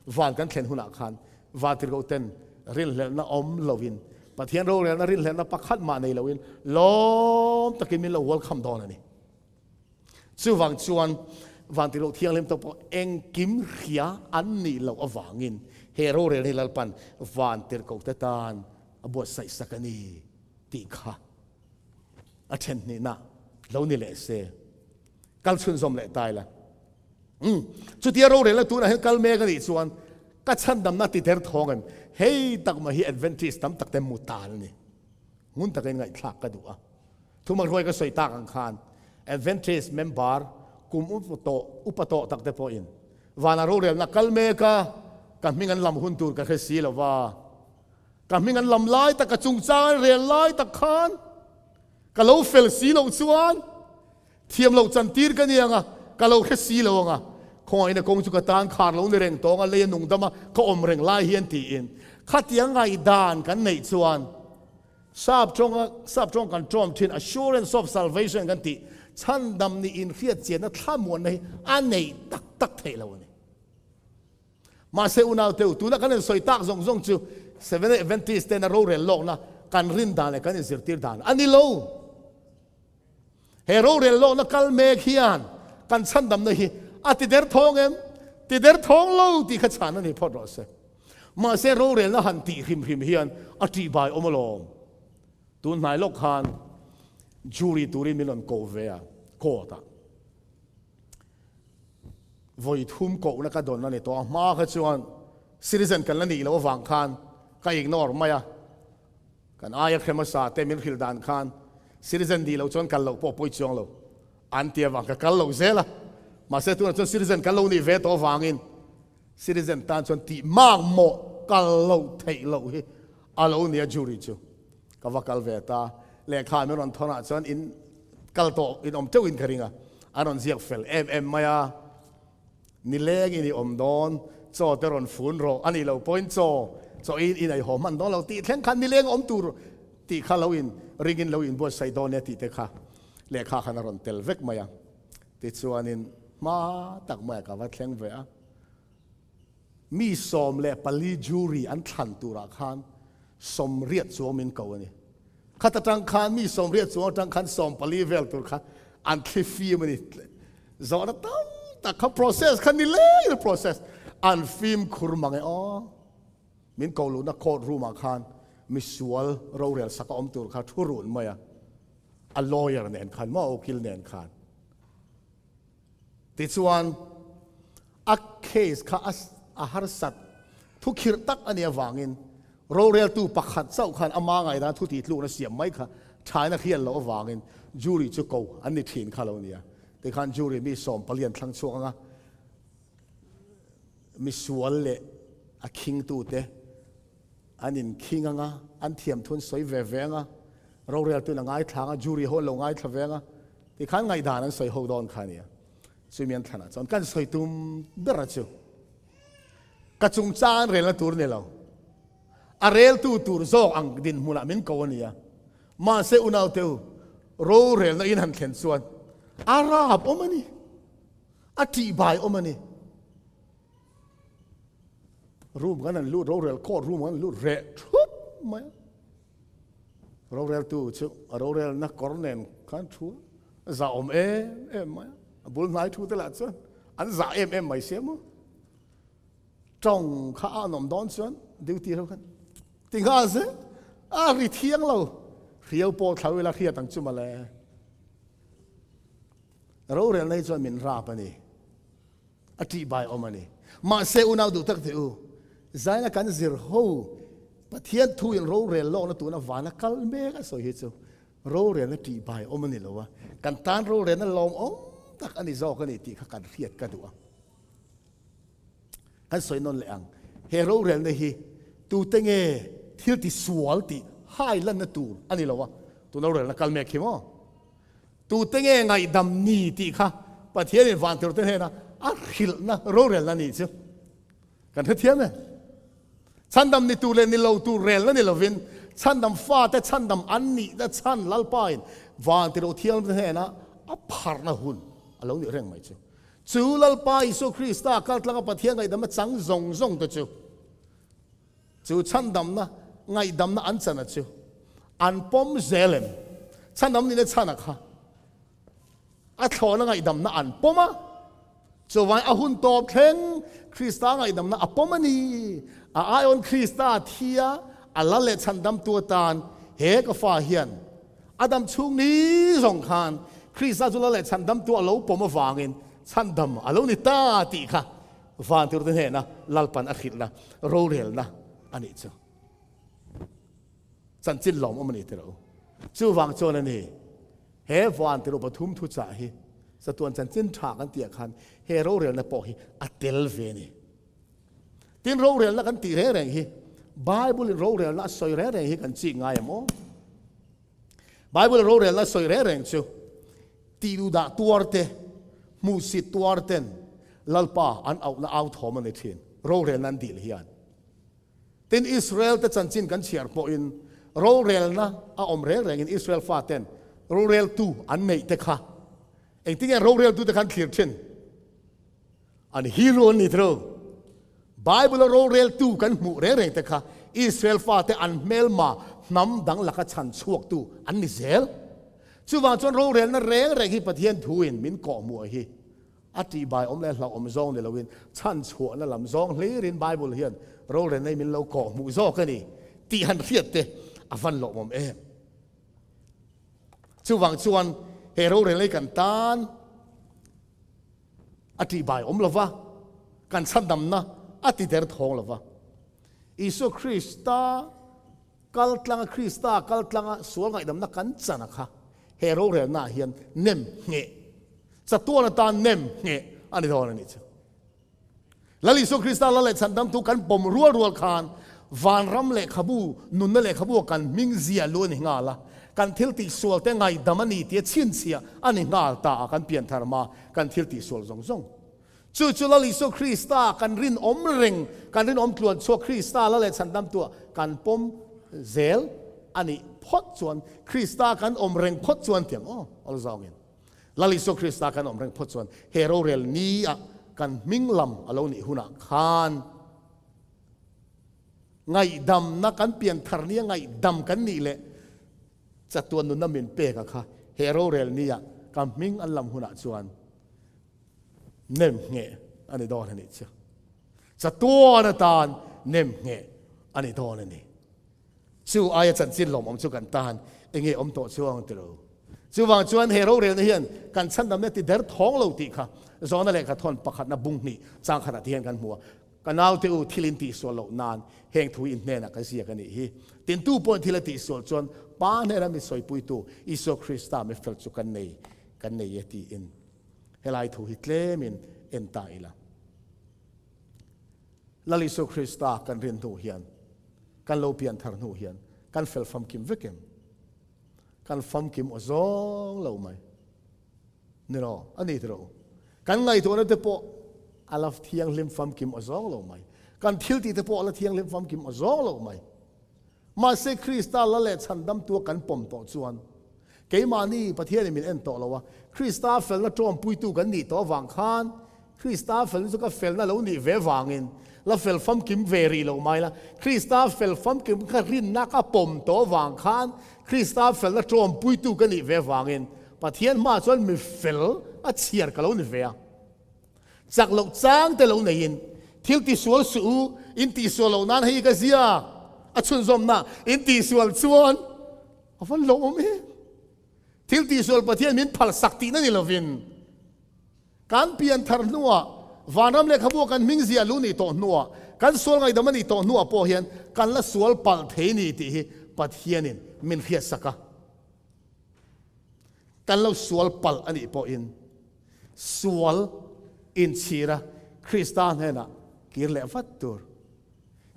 van kan thlen hunah khan vantirhkoh ten rinhlelhna awm loin, Pathian rorelna rinhlelhna pakhat mah nei loin lawm takin min lo welcome dawn a ni. Chuvang chuan vantirhkoh thianghlim te pawh engkim hria an nih loh avangin he rorel hi Lalpan vantirhkoh te tan a buatsaih sak a ni tih kha a then hnihna lo ni leh se. Kal chhunzawm leh ta ila. Umm, chutia rorelna tunah hian kal mek a nih chuan ka chhandamna ti der thawng em? Hei tak mai hi Adventist tam tak te mu tan a ni. Ngun takin ngaihthlak ka duh a. Thuma hruai ka sawi tak ang khan Adventist member kum upa tawh, upa tawh tak te pawhin vana rorelna kal mek a, ka hming an lam hun tur ka hre si lo va. Ka hming an lam lai tak, ka chungchang an rel lai tak khan ka lo fel si loh chuan Thiam loh chantir ka ni ang a, ka lo hre si lo ang a, khawngaihna kawng chu ka tan khar lo ni reng tawng a, lei a nung dam a, ka awm reng lai hian tiin khatiang ngaihdan kan neih chuan sap tawnga sap tawng kan tawm thin assurance of salvation kan tih chhandam nih inhriatchianna thlamuanna hi a neih tak tak theih lo a ni. Mahse unaute u, tuna kan insawi tak zawng zawng chu Seventh-day Adventist tena rorel lawkna kan rin dan leh kan inzirtir dan a ni lo. He rorel lawkna kal mek hian kan chhandamna hi a ti der thawng em? Ti der thawng lo tih kha chhan a ni phawt rawh se. Mahse rorelna han tih hrim hrim hian a ṭihbai awm alawm. Tun hnai lawk khan jury turin min rawn koh ve a, court ah. Vawi thum kohna ka dawn a ni tawh a, hma kha chuan citizen kan la nih loh avang khan ka ignore mai a. Kan aia hre hmasa te min hrilh dan khan citizen nih loh chuan kal loh pawh pawi chuang lo an ti avang ka kal lo zel a. Mahse tunah chuan citizen kan lo nih ve tawh avangin citizen tan chuan tih mak mawh kal loh theih loh hi a lo nia jury chu ka va kal ve ta. Lehkha min rawn thawn ah chuan in kal tawh in awm teuh in ka ring a, an rawn ziak fel em em mai a. Nileng in i awm dawn, chaw te rawn fun rawh a nih loh pawhin chaw chaw in in ei haw hman dawn lo tih thleng khan nileng awm tur tih kha lo in ring in lo inbuatsaih dawn nia tih te kha lehkha khan a rawn tel vek mai a. Tichuanin hma tak maiah ka va thleng ve a, mi 14 jury an thlan turah khan 80 chuang min ko a ni. Khat atang khan mi 80 chuang atang khan 14 vel tur kha an thli fim a ni. Zawhna tam tak kha process kha ni leng in process an fimkhur mang e aw. Min ko luhna court room ah khan misual rorel sak a awm tur kha thu run mai a, a lawyer nen khan maw a ukil nen khan. Tichuan a case kha a harsat thu khirh tak a nih avangin roreltu pakhat chauh khan ama ngaihdan thu tihtlukna siam mai kha thaina hriat loh avangin jury chu ko an ni thin kha lo nia. Tikhan jury mi 14 an thlang chhuak ang a, misual leh a khingtute an inkhing ang a, an thiamthu an sawi ve ve ang a, roreltuin a ngaithla ang a, jury ho an lo ngaithla ve ang a, tikhan ngaihdan an sawi ho dawn kha a nia. Chumi an thlanah chuan kan sawi tum ber a chu ka chungchang an relna tur ni lo, a reltu tur zawk ang dinhmunah min ko a nia. Mahse unaute u, rorelna in han thlen chuan a rap awm a ni, a tihbai awm a ni. Room kan han lut, rorel court room kan han lut reh thup mai a. Roreltu chu a rorelna kawr nen khan thu a, zah awm em em mai a. A bul hnai thu te lah chuan an zah em em mai sia maw. Tawng kha a an awm dawn chuan duty ho khan ti nghal se a ri thiang lo. Hriau pawh thlau ila hriat ang chu mawle. Rorelna hi chuan min rap a ni. A ṭihbai awm a ni. Mahse, unau duh tak teh u, zaina kan zir ho Pathian thu in rorel lawkna tuna vana kal mek a sawi hi chu rorelna ṭihbai awm a ni lo a, kan tan rorelna lawmawm tak a ni zawk a ni tih kha kan hriat ka duh a. Kan sawi nawn leh ang, he rorelna hi tute nge thil ti sual tih hai lanna tur a ni lo a, tuna rorelna kal mek hi maw? Tute nge ngaihdam ni tih kha Pathianin vantirhte hnena a hrilhna rorelna ni chu kan hrethiam e. Chhandam ni tur leh ni lo tur relna ni lovin chhandam fate chhandam an nihna chhan Lalpain vantirh thianghlimte hnena a pharhna hun a lo nih reng mai chu. Chu Lalpa Isua Krista kaltlanga Pathian ngaihdamna chang zawng zawng te chu Chu chhandamna, ngaihdamna an chana chu an pawm zel em? Chhandam nihna chhana kha a thlawhna ngaihdamna an pawm a, chuvangin a hun tawp thleng Krista ngaihdamna a pawm a ni. A aiawn Krista thi a, a lal leh chhandamtu atan he ka fa hian a dam chhung ni zawng khan Krista chu lal leh chhandamtu a lo pawm avangin chhandam a lo ni ta tih kha Van turte hnena Lalpan a hrilhna rorelna a nih chu chanchin lawmawm a ni tilo. Chuvang chuan a ni, he van tiru pathum thuchah hi chatuan chanchin tha kan tih ah khan he rorelna pawh hi a tel ve a ni. Tin, rorelna kan tih reng reng hi Bible in rorelna a sawi reng reng hi kan chik ngai em aw? Bible rorelna sawi reng reng chu tihduhdah tuar te, hmuhsit tuar ten Lalpa an auhna au thawm a ni thin, rorelna an dil hian. Tin, Israel te chanchin kan chhiar pawhin rorelna a awm reng rengin Israel fa ten roreltu an neih te kha engtin nge roreltu te kha an thlir thin? An hero an ni tho. Bible-a roreltu kan hmuh reng reng te kha Israel fate an hmelma hnam dang laka chhan chhuaktu an ni zel. Chuvang chuan rorelna reng reng hi Pathian thuin min kawhhmuh hi a tihbai awm leh hlauhawm zawng ni loin chhan chhuahna lam zawng hlirin Bible hian rorelna hi min lo kawhhmuh zawk a ni tih han hriat te a van lawmawm em. Chuvang chuan he rorelna hi kan tan A tihbai awm lova, kan chhandamna a ti der thawng lova. Isua Krista Kal tlanga Krista kal tlanga sual ngaihdamna kan chan a kha he rorelna ah hian nem ngheh chatuan atan nem ngheh a ni dawn a nih chu. Lal Isua Krista Lal leh Chhandamtu kan pawm rual rual khan vanram lehkhabu, nunna lehkhabu ah kan hming zia lu a ni nghal a, kan thil tihsual te ngaihdam a ni tia chhinchhiah a ni nghal ta a kan pianthar hma kan thil tihsual zawng zawng. Chu chu Lal Isua Krista kan rinawm reng, kan rinawm tluan chhuak Krista Lal leh Chhandamtua kan pawm zel a nih phawt chuan, Krista kan awm reng phawt chuan tiang aw, awl zawngin Lal Isua Krista kan awm reng phawt chuan he rorel ni ah kan hming lam a lo nih hunah khan ngaihdamna kan pianthar nia ngaihdam kan nih leh chatuan nunna min pek a kha he rorel ni ah ka hming an lam hunah chuan Nem ngheh a ni dawn a nih chu. Chatuan atan nem ngheh a ni dawn a ni. Chu aia chanchin lawmawm chu kan tan enge awm tawh chuang ti lo. Chuvang chuan he rorelna hian kan chhandamna ti der thawng lo tih kha Zawna lehkha thawn pakhatna bung hnih chang khatah te hian kan hmu a. Ka naute u thil in tihsual loh nan heng thu in hnenah ka ziak a nih hi. Tintu pawhin thil a tihsual chuan Pa hnena mi sawipuitu Isua Krista mi fel chu kan nei kan nei e tiin. Helai thu hi tlemin en ta ila. Lal Isua Krista kan rin hnu hian, kan lo pian thar hnu hian kan fel famkim vek em? Kan famkim aw zawng lo mai. Ni lo, a ni tiro. Kan ngaihtuahna te pawh a la thianghlim famkim aw zawng lo mai. Kan thil tih te pawh a la thianghlim famkim aw zawng lo mai. Mahse Krista la leh chhandamtua kan pawm tawh chuan keimahni Pathianin min en tawh lo a, Krista felna tawmpuitu kan nih tawh avang khan Krista felna chu ka felna lo nih ve vangin la fel famkim ve rih lo mai la, Krista fel famkim kha rinna ka pawm tawh avang khan Krista felna tawmpuitu ka nih ve vangin Pathian hmaah chuan mi fel a chhiar ka lo ni ve a. Chak loh chang te lo neiin thil tisual suh u, in tihsual loh nan hei ka ziak a chhunzawmna in tihsual chuan a van lo awm em? Thil tihsual Pathian min phalsak tihna ni lovin kan pian thar hnuah vanram lehkhabu kan hming ziah lu nih tawh hnuah kan sual ngaihdam a nih tawh hnuah pawh hian kan la sual palh thei ni tih hi Pathianin min hriatsak a. Kan lo sual palh a nih pawhin sual inchhira Krista hnenah kir leh vat tur.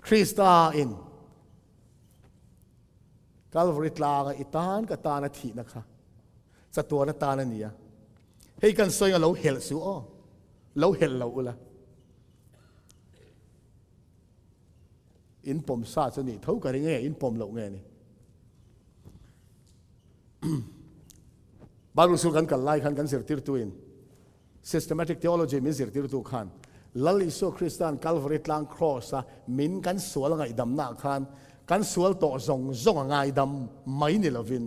Krista in Kalvari tlanga i tan ka tana thihna kha chatuan atan a ni a. Hei kan sawi anga lo helh su aw, lo helh lo ula. In pawm sa chu nih tho ka ring nge, in pawm loh nge ni. Bible school kan kal lai khan kan zirtirtuin systematic theology min zirtirtu khan Lal Isua Kristan Calvary tlang cross a min kan sual a ngaihdamna khan kan sual tawh zawng zawng a ngaidam mai ni lovin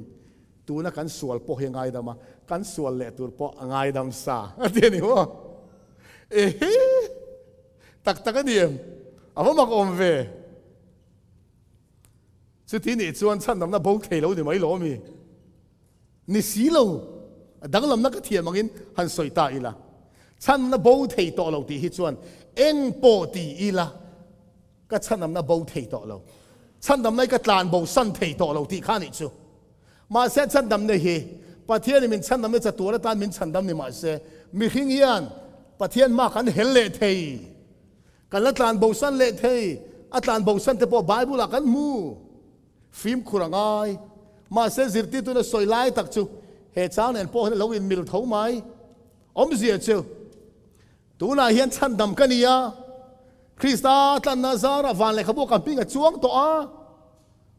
tuna kan sual pawh hi a ngaidam a, kan sual leh tur pawh a ngaidam sa a ti a ni maw? Ehe! Tak tak a ni em? A va mak awm ve. Chuti nih chuan chhandamna bo thei lo ni mai lo ami? Ni si lo, danglamna ka thiam angin han sawi ta ila. Chhandamna bo thei tawh lo tih hi chuan eng pawh ti ila ka chhandamna bo thei tawh lo. Chhandamna hi ka tlan bo san thei tawh lo tih kha nih chu. Mahse chhandamna hi Pathianin min chhandamna chatuan atan min chhandam ni mahse mihring hian Pathian hma kan hel leh thei. Kan la tlan bosan leh thei, a tlan bosan te pawh Bible ah kan hmu. Fimkhur a ngai. Mahse zirtirtuna sawi lai tak chu he chang nen pawh hian a lo inmil tho mai. Awmzia chu tunah hian chhandam ka ni a, Krista tlanna zarah van lehkhabu ka hming a chuang tawh a,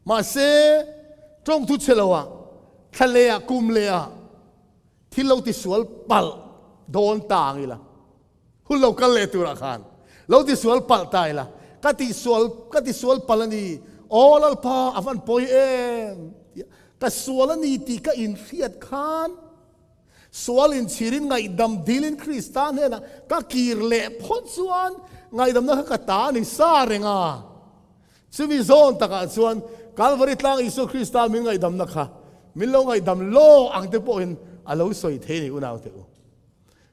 mahse tawngthu chhe loah thla lehah kum lehah thil lo tisual palh dawn ta ang ila. Hun lo kal leh turah khan lo tisual palh ta ila, ka tihsual ka tisual palh a ni, aw Lalpa a van pawi em tia ka sual a ni tih ka inhriat khan sual inchhirin ngaihdam dilin Krista hnenah ka kir leh phawt chuan ngaihdamna kha ka ta a ni sa reng a. Chumi zawn takah chuan Kalvari tlang Isua Krista min ngaihdamna kha min lo ngaihdam lawk ang te pawhin a lo sawi thei a ni unaute u.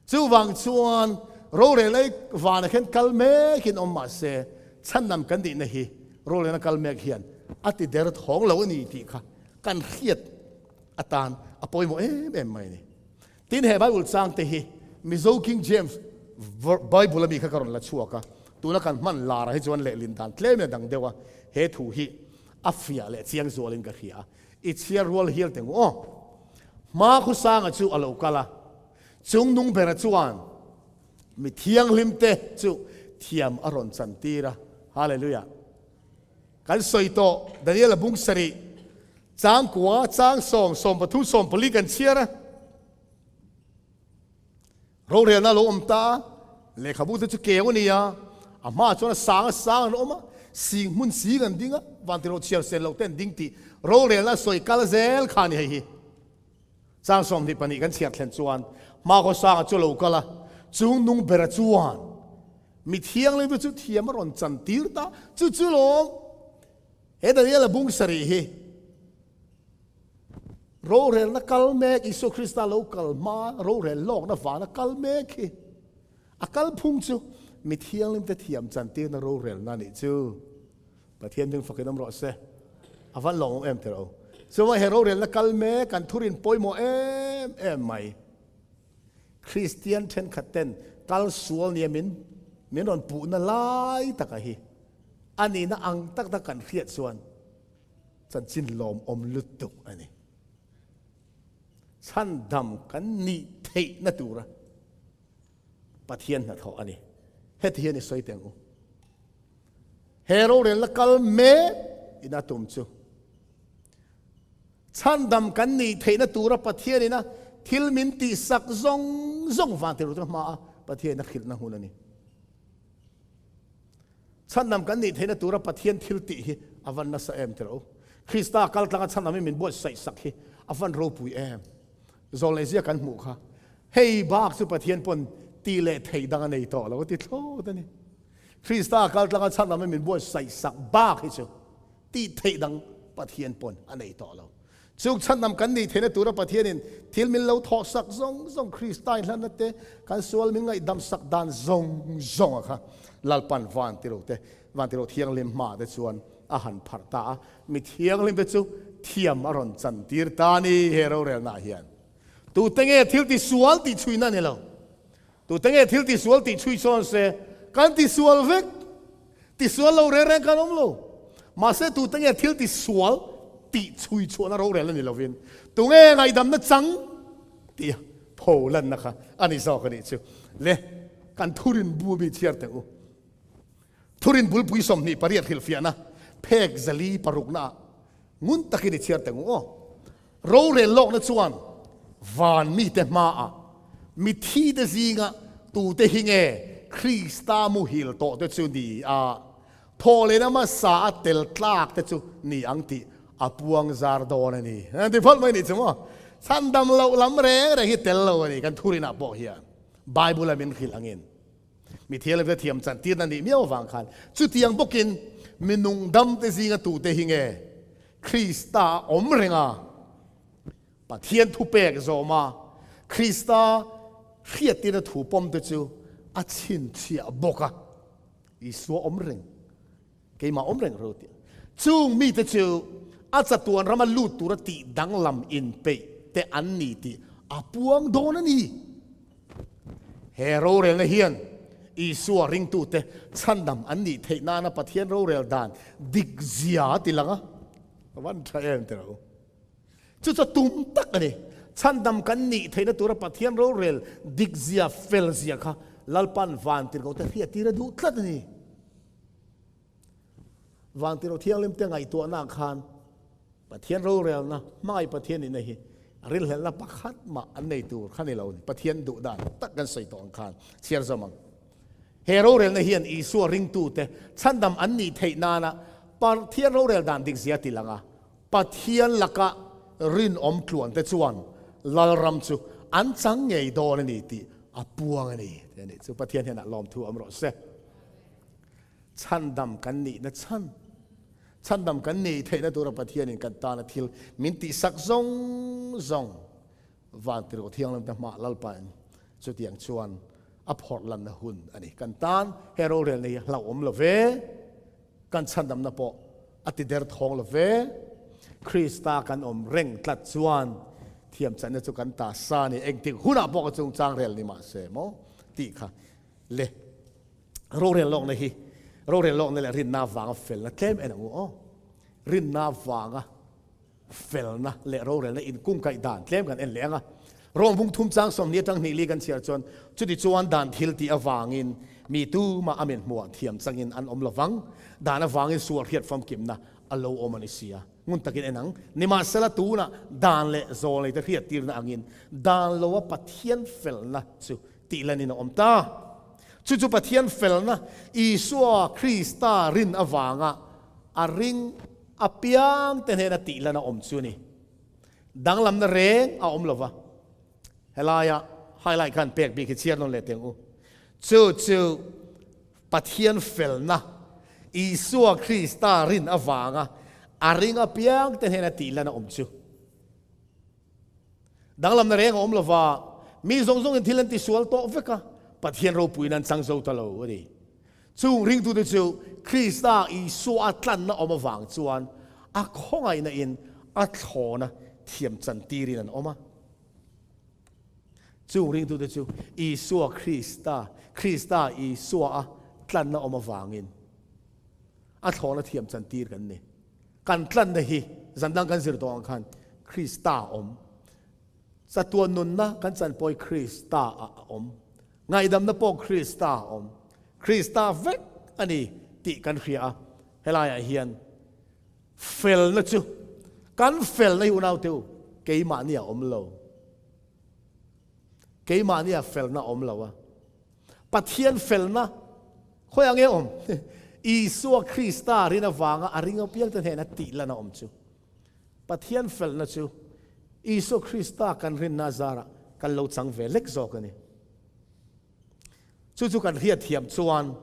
Chuvang chuan rorelna vanah hian kal mekin awm mah se, chhandam kan nihna hi rorelna kal mek hian a ti der thawng lo a ni tih kha kan hriat atan a pawimawh em em mai a ni. Tin, he Bible chang te hi Mizo King James Bible ami kha ka rawn la chhuak a, tuna kan hman lar ah hi chuan lehlin dan tlem in a dang deuh a, he thu hi a fiah leh chiang zualin ka hria a, i chhiar rual hial teh ngu aw. Hma khawsanga chu a lo kal a, chung nung bera chuan mi thianghlim te chu thiam a rawn chan tir a, Hallelujah. Kan sawi tawh Daniel a bung sarih chang kua chang sawm 13 14 kan chhiar a. Rorelna lo awm ta a, lehkhabu te chu keu a ni a, a hmaah chuan a sang a sang an awm a, sing hmun sing an ding a, vantirh chhiar sen loh te an ding tih rorelna sawi kal zel kha a ni hei hi. Chang 22 kan chhiar thlen chuan hmakhaw sanga chu a lo kal a, chung nung bera chuan mi thianghlim te chu thiam a rawn chan tir ta, chu chu lawm he Daniela bung sarih hi rorelna kal mek Isua Krista lo kal hma rorel lawkna vana kal mek hi a kal phung chu mi thianghlim te thiam chan tirna rorelna a nih chu. Pathian hming fakin awm rawh se. A van lawmawm em teh rawh u. Chuan he rorelna kal mek kan thurin pawimawh em em mai. Kristian thenkhat ten kal sual nia min min rawn puhna lai taka hi a nihna ang tak tak kan hriat chuan chanchin lawmawm lutuk a ni. Chhandam kan nih theihna tura Pathian hnathawh a ni. Heti hian i sawi teh ang u. He rorelna kal mek in a tum chu chhandam kan nih theihna tura Pathian ina thil min tihsak zawng zawng vang tirh chu hmaa Pathian a hrilhna hun a ni. Chhandam kan nih theihna tura Pathian thil tih hi a van nasa em tirh u. Krista kaltlanga chhandam hi min buatsaih sak hi a van ropui em. Zawlnei zia kan hmuh kha hei bak chu Pathian pawn tih leh theih dang a nei tawh lo a ti thlawt a ni. Krista kaltlanga chhandam hi min buatsaih sak bak hi chu tih theih dang Pathian pawn a nei tawh lo. Chung chhandam kan nih theihna tura Pathianin thil min lo thawh sak zawng zawng Krista inhlanna te, kan sual min ngaihdam sak dan zawng zawng a kha Lalpan van tiro te, van tiro thianghlim hma te chuan a han pharh ta a. Mi thianghlim te chu thiam a rawn chantir ta a ni he rorelnaah hian. Tute nge thil tisual tih chhuina a ni lo. Tute nge thil tisual tih chhui sawn se, kan tisual vek. Tisual lo reng reng kan awm lo. Mahse tute nge thil tisual tih chhui chhuahna rorel a ni lovin, tunge ngaihdamna chang tih a pho lanna kha a ni zawk a nih chu. Le, kan thurin bu mi chhiar teh u. Thurin bulpui 28 hrilhfiahna phek zali parukna ah ngun takin i chhiar teh u aw. Rorel lawkna chuan van mite hmaah mithite zinga tute hi nge Krista muhil tawhte chu ni a, thawhlehna hmasa a tel tlak te chu ni ang tih a puang zar dawn a ni. Ti phawt mai nih chu maw? Chhandam loh lam reng reng hi tel lo a ni kan thurinah pawh hian Bible-a min hrilh angin. Mi thianghlimte thiam chantirna nih miau avang khan chutiang bawkin mi nungdamte zinga tute hi nge Krista a awm reng a, Pathian thupek zawm a, Krista hriattirna thu pawmte chu a chhinchhiah bawk a, Isua awm reng. Keimah awm reng ro tih. Chung mite chu a chatuan rama lut tura tih danglam inpeih te an ni tih a puang dawn a ni. He rorelna hian Isua ringtute chhandam an nih theih nana Pathian rorel dan dik zia a ti lang a. A van tha em teh rawh u. Chu chu tum tak a ni. Chhandam kan nih theihna tura Pathian rorel dik zia fel zia kha Lalpan vantirhkohte hriattir a duh tlat a ni. Vangtiro Thianghlimte ngaihtuahna khan Pathian rorelna, hmangaih Pathian nihna hi rilhlelhna pakhat mah an nei tur kha ni lo. Pathian duh dan tak kan sawi tawh ang khan chhiar zawm ang. He rorelna hian Isua ringtute chhandam an nih theih nana Pathian rorel dan dik zia ti lang a, Pathian laka rinawm tluante chuan Lalram chu an chang ngei dawn a ni tih a puang a ni. Chu Pathian hian a lawmthu awm rawh se. Chhandam kan nihna chhan, chhandam kan nih theihna tura Pathianin kan tana thil min tihsak zawng zawng Vantirhkoh Thianghlimte hmaah Lalpain chutiang chuan a phawrh lanna hun a ni. Kan tan he rorelna hi hlauhawm lo ve, kan chhandamna pawh. A ti der thawng lo ve. Krista kan awm reng tlat chuan thiamchanna chu kan ta sa a ni. Engtik hunah pawh ka chungchang rel ni mah se maw tih kha le. Rorel lawkna hi rorel lawkna leh rinna avanga felna tlem en ang u aw. Rinna avanga felna leh rorelna inkungkaih dan tlem kan en leh ang a. Rom bung thum chang 20 atang hnih li kan chhiar chuan chuti chuan dan thil tih avangin mi tumah a min hmuah thiam changin an awm lovang. Dan avangin sual hriat famkimna a lo awm a ni si a. Ngun takin en ang. Nimahsela tunah dan leh zawlneite hriattirna angin dan loa Pathian felna chu tih lanin a awm ta. Chu chu Pathian felna Isua Krista rin avanga a ring apiangte hnena tih lana awm chu a ni. Danglamna reng a awm lova. Helaia highlight khan pek bik hi chhiar nawn leh teng u. Chu chu Pathian felna Isua Krista rin avanga a ring apiangte hnena tih lana awm chu. Danglamna reng a awm lova, mi zawng zawngin thil an tisual tawh vek a, Pathian ropuiin an chang zo ta lo a ni. Chung ringtute chu Krista Isua a tlanna awm avang chuan a khawngaihna in a thlawna thiam chantirin an awm a. Chung ringtute chu Isua Krista, Krista Isua a tlanna awm avangin a thlawna thiam chantir kan ni. Kan tlanna hi zan dang kan zir tawh ang khan Krista awm. Chatuan nunna kan chanpawi Krista ah a awm. Ngaihdamna pawh Krista a awm. Krista vek a ni tih kan hria a. Helaiah hian felna chu kan felna hi unaute u keimahni a awm lo. Keimahni a felna a awm lo a. Pathian felna khawiah nge awm? Isua Krista rin avanga a ring apiangte hnena tih lan a awm chu. Pathian felna chu Isua Krista kan rinna zarah kan lo chang ve lek zawk a ni. Chu chu kan hriatthiam chuan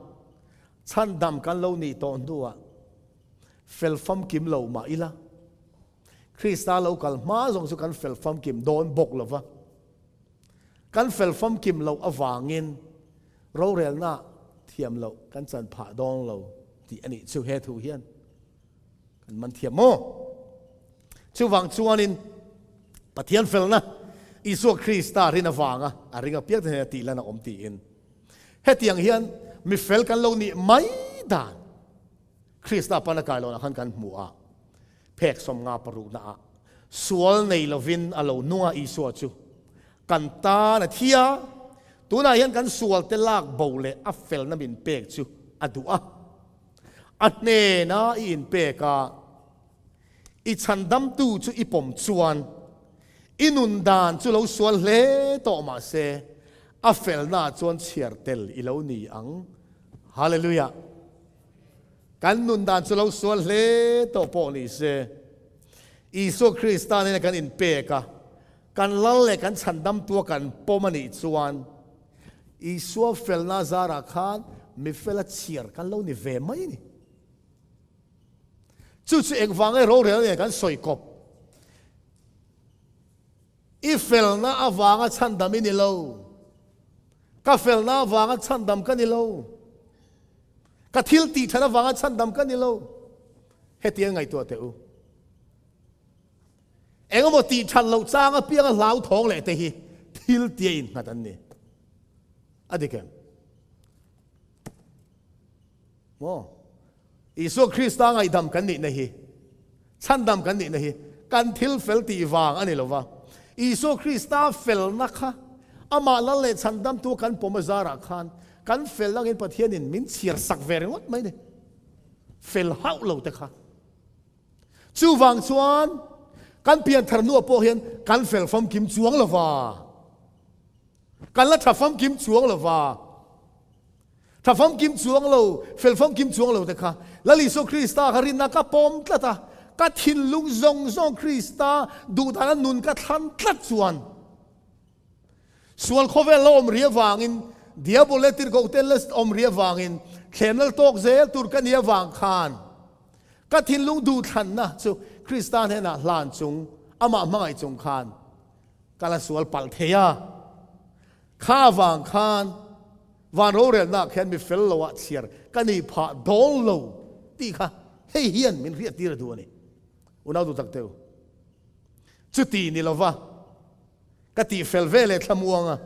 chhandam kan lo nih tawh hnuah fel famkim lo mah ila, Krista lo kal hma zawng chu kan fel famkim dawn bawk lo va. Kan fel famkim loh avangin rorelna thiam loh kan chan phah dawn lo tih a nih chu he thu hian. Kan man thiam maw? Chuvang chuanin Pathian felna Isua Krista rin avanga a ring apiang te hnena tih lan a awm tiin hetiang hian mi fel kan lo nih mai dan Krista pana kai lohna khan kan hmu a, phek 56 ah sual nei lovin a lo nung a Isua chu kan tan a thi a, tunah hian kan sual te lak bo leh a felna min pek chu a duh a. A hnena i inpek a, i chhandamtu chu i pawm chuan i nun dan chu lo sual hle tawh mah se, a felnaah chuan chhiar tel i lo ni ang. Hallelujah! Kan nun dan chu lo sual hle tawh pawh ni se, Isua Krista nena kan inpek a, kan lal leh kan chhandamtua kan pawm a nih chuan, Isua felna zarah khan mi fela chhiar kan lo ni ve mai a ni. Chu chu engvang nge rorel nen kan sawi kawp? I felna avanga chhandam i ni lo. Ka felna avanga chhandam ka ni lo. Ka thil tih that avanga chhandam ka ni lo. Hetiang ngaihtuah teh u. Engemaw tih that loh chang apianga hlauthawng leh te hi thil tia innghat an ni. A dik em? Maw? Isua Krista ngaihdam kan nihna hi, chhandam kan nihna hi kan thil fel tih vang a ni lo va. Isua Krista felna kha amah lal leh chhandamtu kan pawm azarah khan kan fel angin Pathianin min chhiar sak ve ringawt mai ni. Fel hauh lo te kha. Chuvang chuan kan pianthar hnuah pawh hian kan fel famkim chuang lo va, kan la tha famkim chuang lo va, tha famkim chuang lo, fel famkim chuang lo te kha Lal Isua Krista kha rinna ka pawm tlat a, ka thinlung zawng zawng Krista duhdana nun ka thlan tlat chuan Sual khawvel la awm ri avangin, Diabol leh tirhkohte la awm ri avangin, thlem lal tawk zel tur ka nih avang khan, ka thinlung duhthlanna chu Krista hnenah hlan chung, amah hmangaih chung khan ka la sual palh thei a. Kha avang khan van rorelnaah khian mi fel loah chhiar ka nih phah dawn lo tih kha. Hei hian min hriattir a duh a ni. Unau duh tak teu. Chuti ni lova ka tih fel ve leh thlamuang a,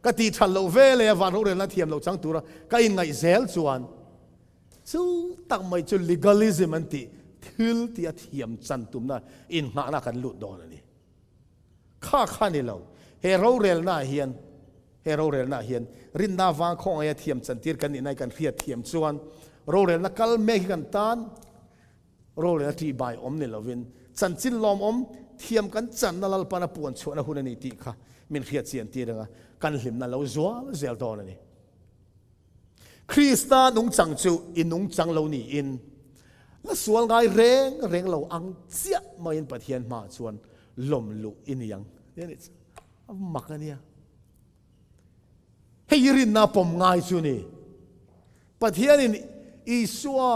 ka tih that loh ve leh a van rorelna thiam loh chang tura ka inngaih zel chuan chu tak mai chu legalism an tih thil tih a thiam chan tumna innghahna kan lut dawn a ni. Kha kha ni lo, he rorelnaah hian he rorelnaah hian rinna vang khawngaia thiam chantir kan nihna hi kan hriat thiam chuan rorelna kal mek hi kan tan Rorel a ṭihbai awm ni lovin chanchin lawmawm thiam kan channa Lalpan a puan chhuahna hun a ni tih kha min hriat chian tir anga kan hlimna lo zual zel dawn a ni. Krista nungchang chu i nungchang lo niin la sual ngai reng reng lo ang chiah maiin Pathian hmaah chuan lawm luh i ni ang. A mak a nia. Hei hi rinna pawm ngai chu ni. Pathianin Isua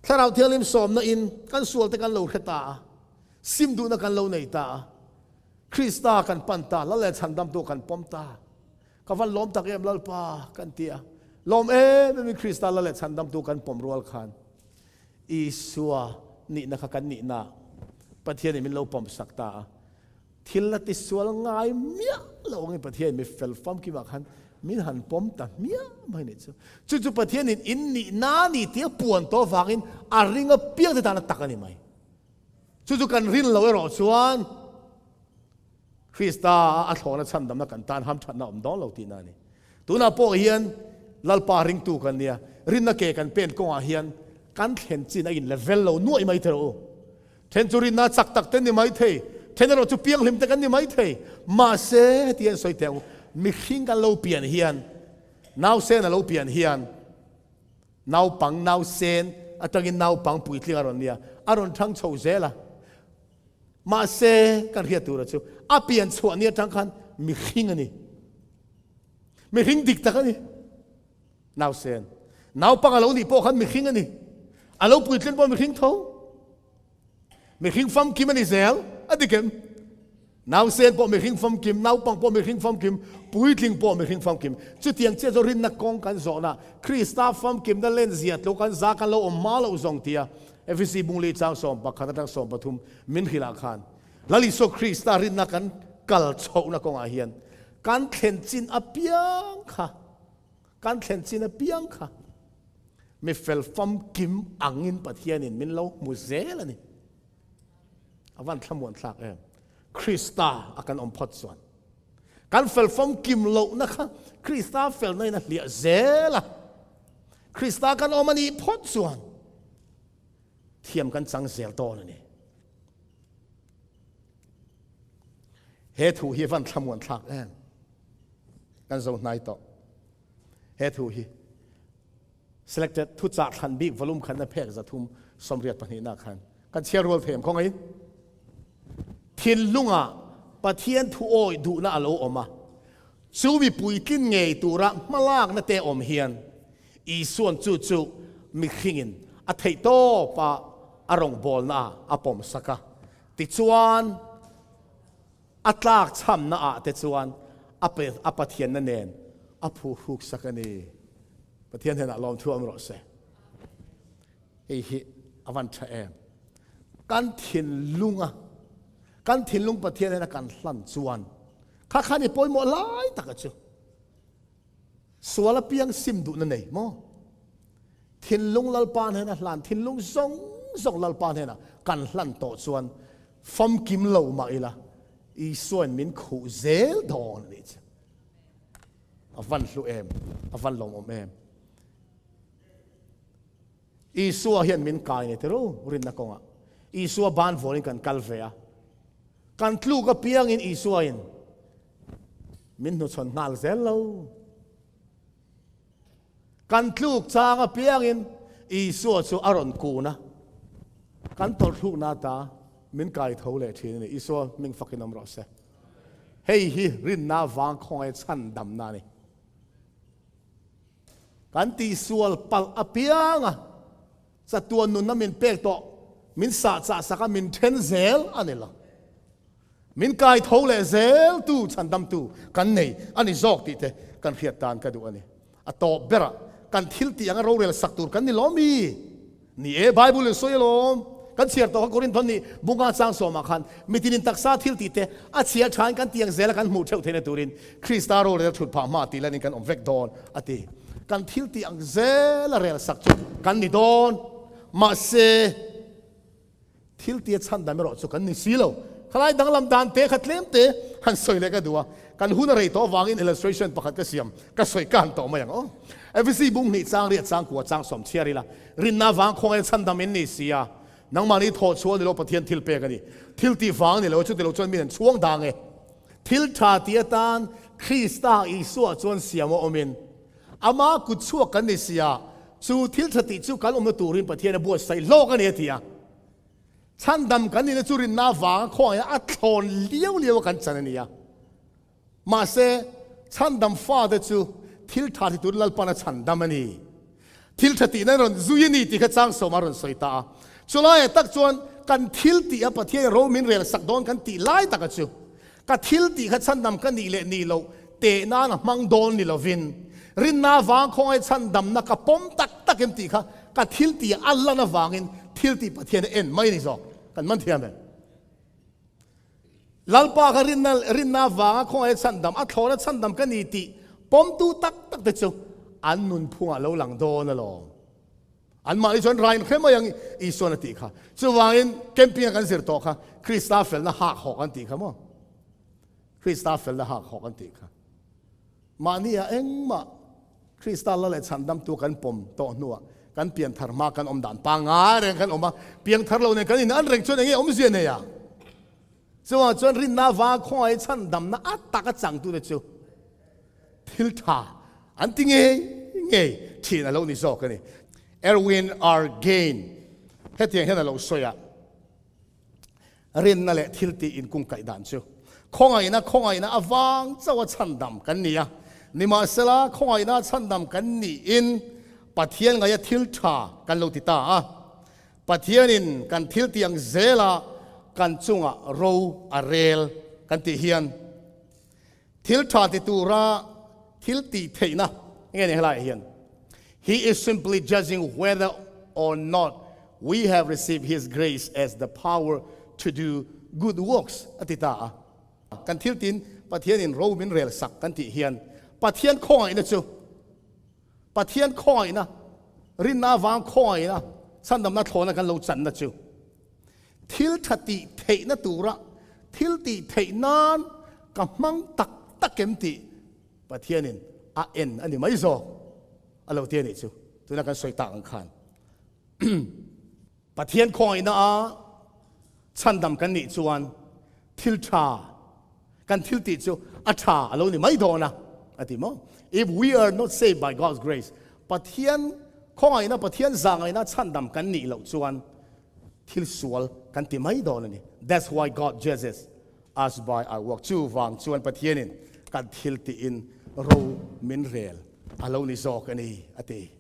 Thlarau Thianghlim sawmna in kan sualte kan lo hre ta a, sim duhna kan lo nei ta a, Krista kan pan ta, Lal leh Chhandamtu kan pawm ta. Ka van lawm tak em Lalpa kan ti a, lawm em em in Krista Lal leh Chhandamtu kan pawm rual khan Isua nihna kha kan nihna Pathianin min lo pawm sak ta a. Thil la tisual ngai miah lo angin Pathian mi fel famkimah khan min han pawm ta hmiah mai nih chu. Chu chu Pathianin in nih na ni tia puan tawh avangin a ring apiang te tan a tak a ni mai. Chu chu kan rin lo erawh chuan Krista a thlawhna chhandamna kan tan hamthatna awm dawn lo tihna a ni. Tunah pawh hian Lalpa ringtu kan nia, rinna ke kan pen kawngah hian kan thlen chin a in level lo nuaih mai teh rawh u. Then chu rinna chak tak te ni mai thei, then erawh chu pianghlim te kan ni mai thei. Mahse, heti hian sawi teh ang, mihring kan lo pian hian, nausen a lo pian hian, naupang nausen atangin naupang puitling a rawn nia, a rawn thang chho zel a. Mahse, kan hriat tura chu, a pian chhuah ni atang khan mihring a ni. Mihring dik tak a ni. Nausen. Naupang a lo nih pawh khan mihring a ni. A lo puitlin pawh mihring tho. Mihring famkim a ni zel, a dik em? Nausen pawh mihring famkim, naupang pawh mihring famkim, puitling pawh mihring famkim. Chutiang chiah chu rinna kawng kan zawhna, Krista famkimna lenzia tluk an za kan lo awm hma loh zawng tia Efesi bungli chang 11 atang 13 min hrilh ah khan Lal Isua Krista rinna kan kal chhohna kawngah hian kan thlen chin apiang kha Kan thlen chin apiang kha mi fel famkim angin Pathianin min lo hmu zel a ni. A van thlamuan thlak em. Krista a kan awm phawt chuan kan fel famkim lohna kha Krista felna in a hliah zel a. Krista kan awm a nih phawt chuan thiam kan chang zel dawn a ni. He thu hi van thlamuan thlak em. Kan zo hnai tawh. He thu hi selected thuchah thlan bik volume khan na phek 382 na khan kan chhiar rual them khaw ngai thinlunga Pathian thu awi duhna a lo awm a chu mi puitlin ngei tura hmalakna te awm hian Isuan chu chu mihringin a theih tawpa a rawngbawlna ah a pawm sak a tichuan A tlak chhamna ah te chuan a pe a Pathianna nen a phuhruk sak a ni. Pathian hnenah lawmthu awm rawh se. Hei hi a van tha em. Kan thinlunga kan thinlung Pathian hnena kan hlan chuan kha khan i pawimawh lai taka chu sual apiang sim duhna nei maw? Thinlung Lalpa hnena hlan thinlung zawng zawng Lalpa hnena kan hlan tawh chuan Famkim lo mah ila, Isuain min khuh zel dawn a nih chu. A van hlu em, a van lawmawm em. Isua hian min kai nei tiro rinna kawngah. Isua ban vualin kan kal ve a. Kan tluk apiangin Isuain min hnuchhawn nghal zel lo. Kan tluk chang apiangin Isua chu a rawn kun a, kan tawlhthlukna ata min kai tho leh thin a ni. Isua hming fakin awm rawh se. Hei hi rinna vang khawngaih chhandamna a ni. Kan tihsual palh apianga chatuan nunna min pek tawh, min sahchah sak a, min then zel a ni lo. Min kai tho leh zel tu chhandamtu kan nei a ni zawk tih te kan hriat tan ka duh a ni. A tawp berah kan thil tih anga rorel sak tur kan ni lo mi? Ni e, Bible in sawi alawm. Kan chhiar tawh kha Korinthon nih bunga chang sawmah khan mitinin taksa thil tih te a chhia thain kan tiang zela kan hmuh theuh theihna turin Krista rorel thut phah hma tih lanin kan awm vek dawn a ti. Kan thil tih ang zela rel sak chu kan ni dawn. Mahse, Thil tia chhan dam erawh chu kan ni si lo. Khalai danglam dan te kha tlem te han sawi leh ka duh a, kan hun a rei tawh avangin illustration pakhat ka siam, ka sawi ka han tawh mai ang aw. Efesi bung hnih chang riat chang kua chang sawm chhiar ila, rinna vang khawngaih chhan dam in ni si a, nangmahni thawh chhuah ni lo Pathian thil pek a ni. Thil tih vang ni lo, chuti lo chuan min an chhuang dang e. Thil tha ti atan Krista Isua chuan siam a awmin, Ama kut chhuak kan ni si a, chu thil tha tih chu kan awmna turin Pathian a buatsaih hlawk a ni a ti a. Chhandam kan nihna chu rinna avanga khawngaihna a thlawn liau liau a kan chan a ni a. Mahse, chhandam fate chu thil tha ti turin Lalpan a chhandam a ni. Thil tha tihna rawn zui a ni tih kha Changsawma rawn sawi ta a. Chulaiah tak chuan kan thil tih a Pathian ro min rel sak dawn kan tih lai taka chu Ka thil tih kha chhandam ka nih leh nih loh teh nan a hmang dawn ni lovin, rinna avang khawngaih chhandamna ka pawm tak tak em tih kha ka thil tih a lan avangin thil tih Pathian a en mai a ni zawk. Kan man thiam em? Lalpa kha rinna rinna avanga khawngaih chhandam, a thlawna chhandam ka ni tih pawmtu tak tak te chu an nunphungah lo lang dawn alawm. Anmahni chuan rain hre mai ang Isuan a tih kha. Chuvangin camping a kan zir tawh kha Krista felna hak hawk an tih kha maw? Krista felna hak hawk an tih kha. Mahni ah engmah Krista la leh chhandamtu kan pawm tawh hnuah kan pianthar hma kan awm dan pangngai reng kan awm a, piangthar lo nen kan in an reng chuan enge awmzia nei ang? Chuvang chuan rinna avanga khawngaih chhandamna a taka changtute chu thil tha an ti ngei ngei thin a lo ni zawk a ni. Erwin R. Gain hetiang hian a lo sawi a, Rinna leh thil tih inkungkaih dan chu khawngaihna khawngaihna avang chauha chhandam kan ni a, nimahsela khawngaihna chhandam kan niin Pathian ngaia thil tha kan lo ti ta a. Pathianin kan thil tih ang zela kan chungah ro a rel kan tih hian thil tha ti tura thil tih theihna nge ni helaiah hian He is simply judging whether or not we have received His grace as the power to do good works a ti ta a. Kan thil tin Pathianin ro min rel sak kan tih hian Pathian khawngaihna chu Pathian khawngaihna, rinna avang khawngaihna, chhandamna thlawhna kan lo channa chu thil tha tih theihna tura thil tih theih nan ka hmang tak tak em tih Pathianin a en a ni mai zawk a lo ti a nih chu tuna kan sawi tak ang khan. Pathian khawngaihna a chhandam kan nih chuan thil tha kan thil tih chu a tha a lo ni mai dawn a, a ti maw? If we are not saved by God's grace, Pathian khawngaihna, Pathian zahngaihna chhandam kan nih loh chuan thil sual kan ti mai dawn a ni. That's why God judges us by our work. Chuvang chuan Pathianin kan thil tihin ro min rel a lo ni zawk a ni, a ti.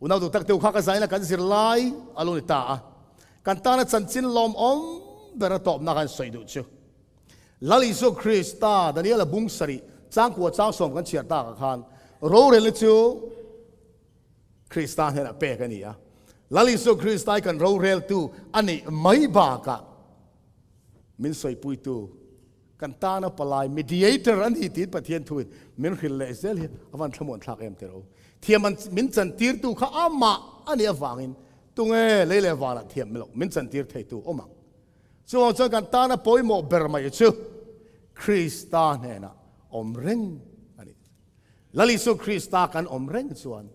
Unau duh tak deuh kha ka zaina kan zir lai a lo ni ta a, kan tana chanchin lawmawm ber a tawpna kan sawi duh chu. Lal Isua Krista, Daniela bung sarih, changkua changsawm kan chhiar takah khan rorelna chu Krista hnenah pek a ni a. Lal Isua Krista hi kan roreltu a nih mai bakah min sawipuitu, kan tana palai, mediator, a ni tiin Pathian thuin min hrilh leh zel hi a van thlamuan thlak em tiraw. Thiam an min chantirtu kha amah a nih avangin tunge lei leh vanah thiam loh min chantir theitu awm ang. Chuvang chuan kan tana pawimawh ber mai chu Krista hnenah awm reng a ni. Lal Isua Krista kan awm reng chuan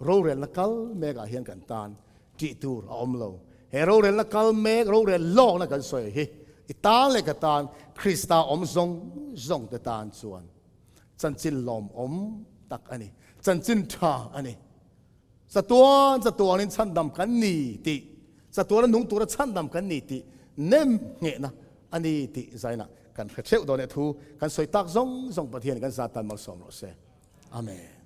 rorelna kal mekah hian kan tan tih tur a awm lo. He rorelna kal mek, rorel lawkna kan sawi hi i tan leh ka tan Krista awm zawng zawng te tan chuan chanchin lawmawm tak a ni, chanchin tha a ni. Chatuan chatuanin chhandam kan ni tih, chatuana nung tura chhandam kan ni tih nem nghehna a ni tih zainah kan hre theuh dawn e thu kan sawi tak zawng zawng Pathian kan zat tan malsawm rawh se. Amen.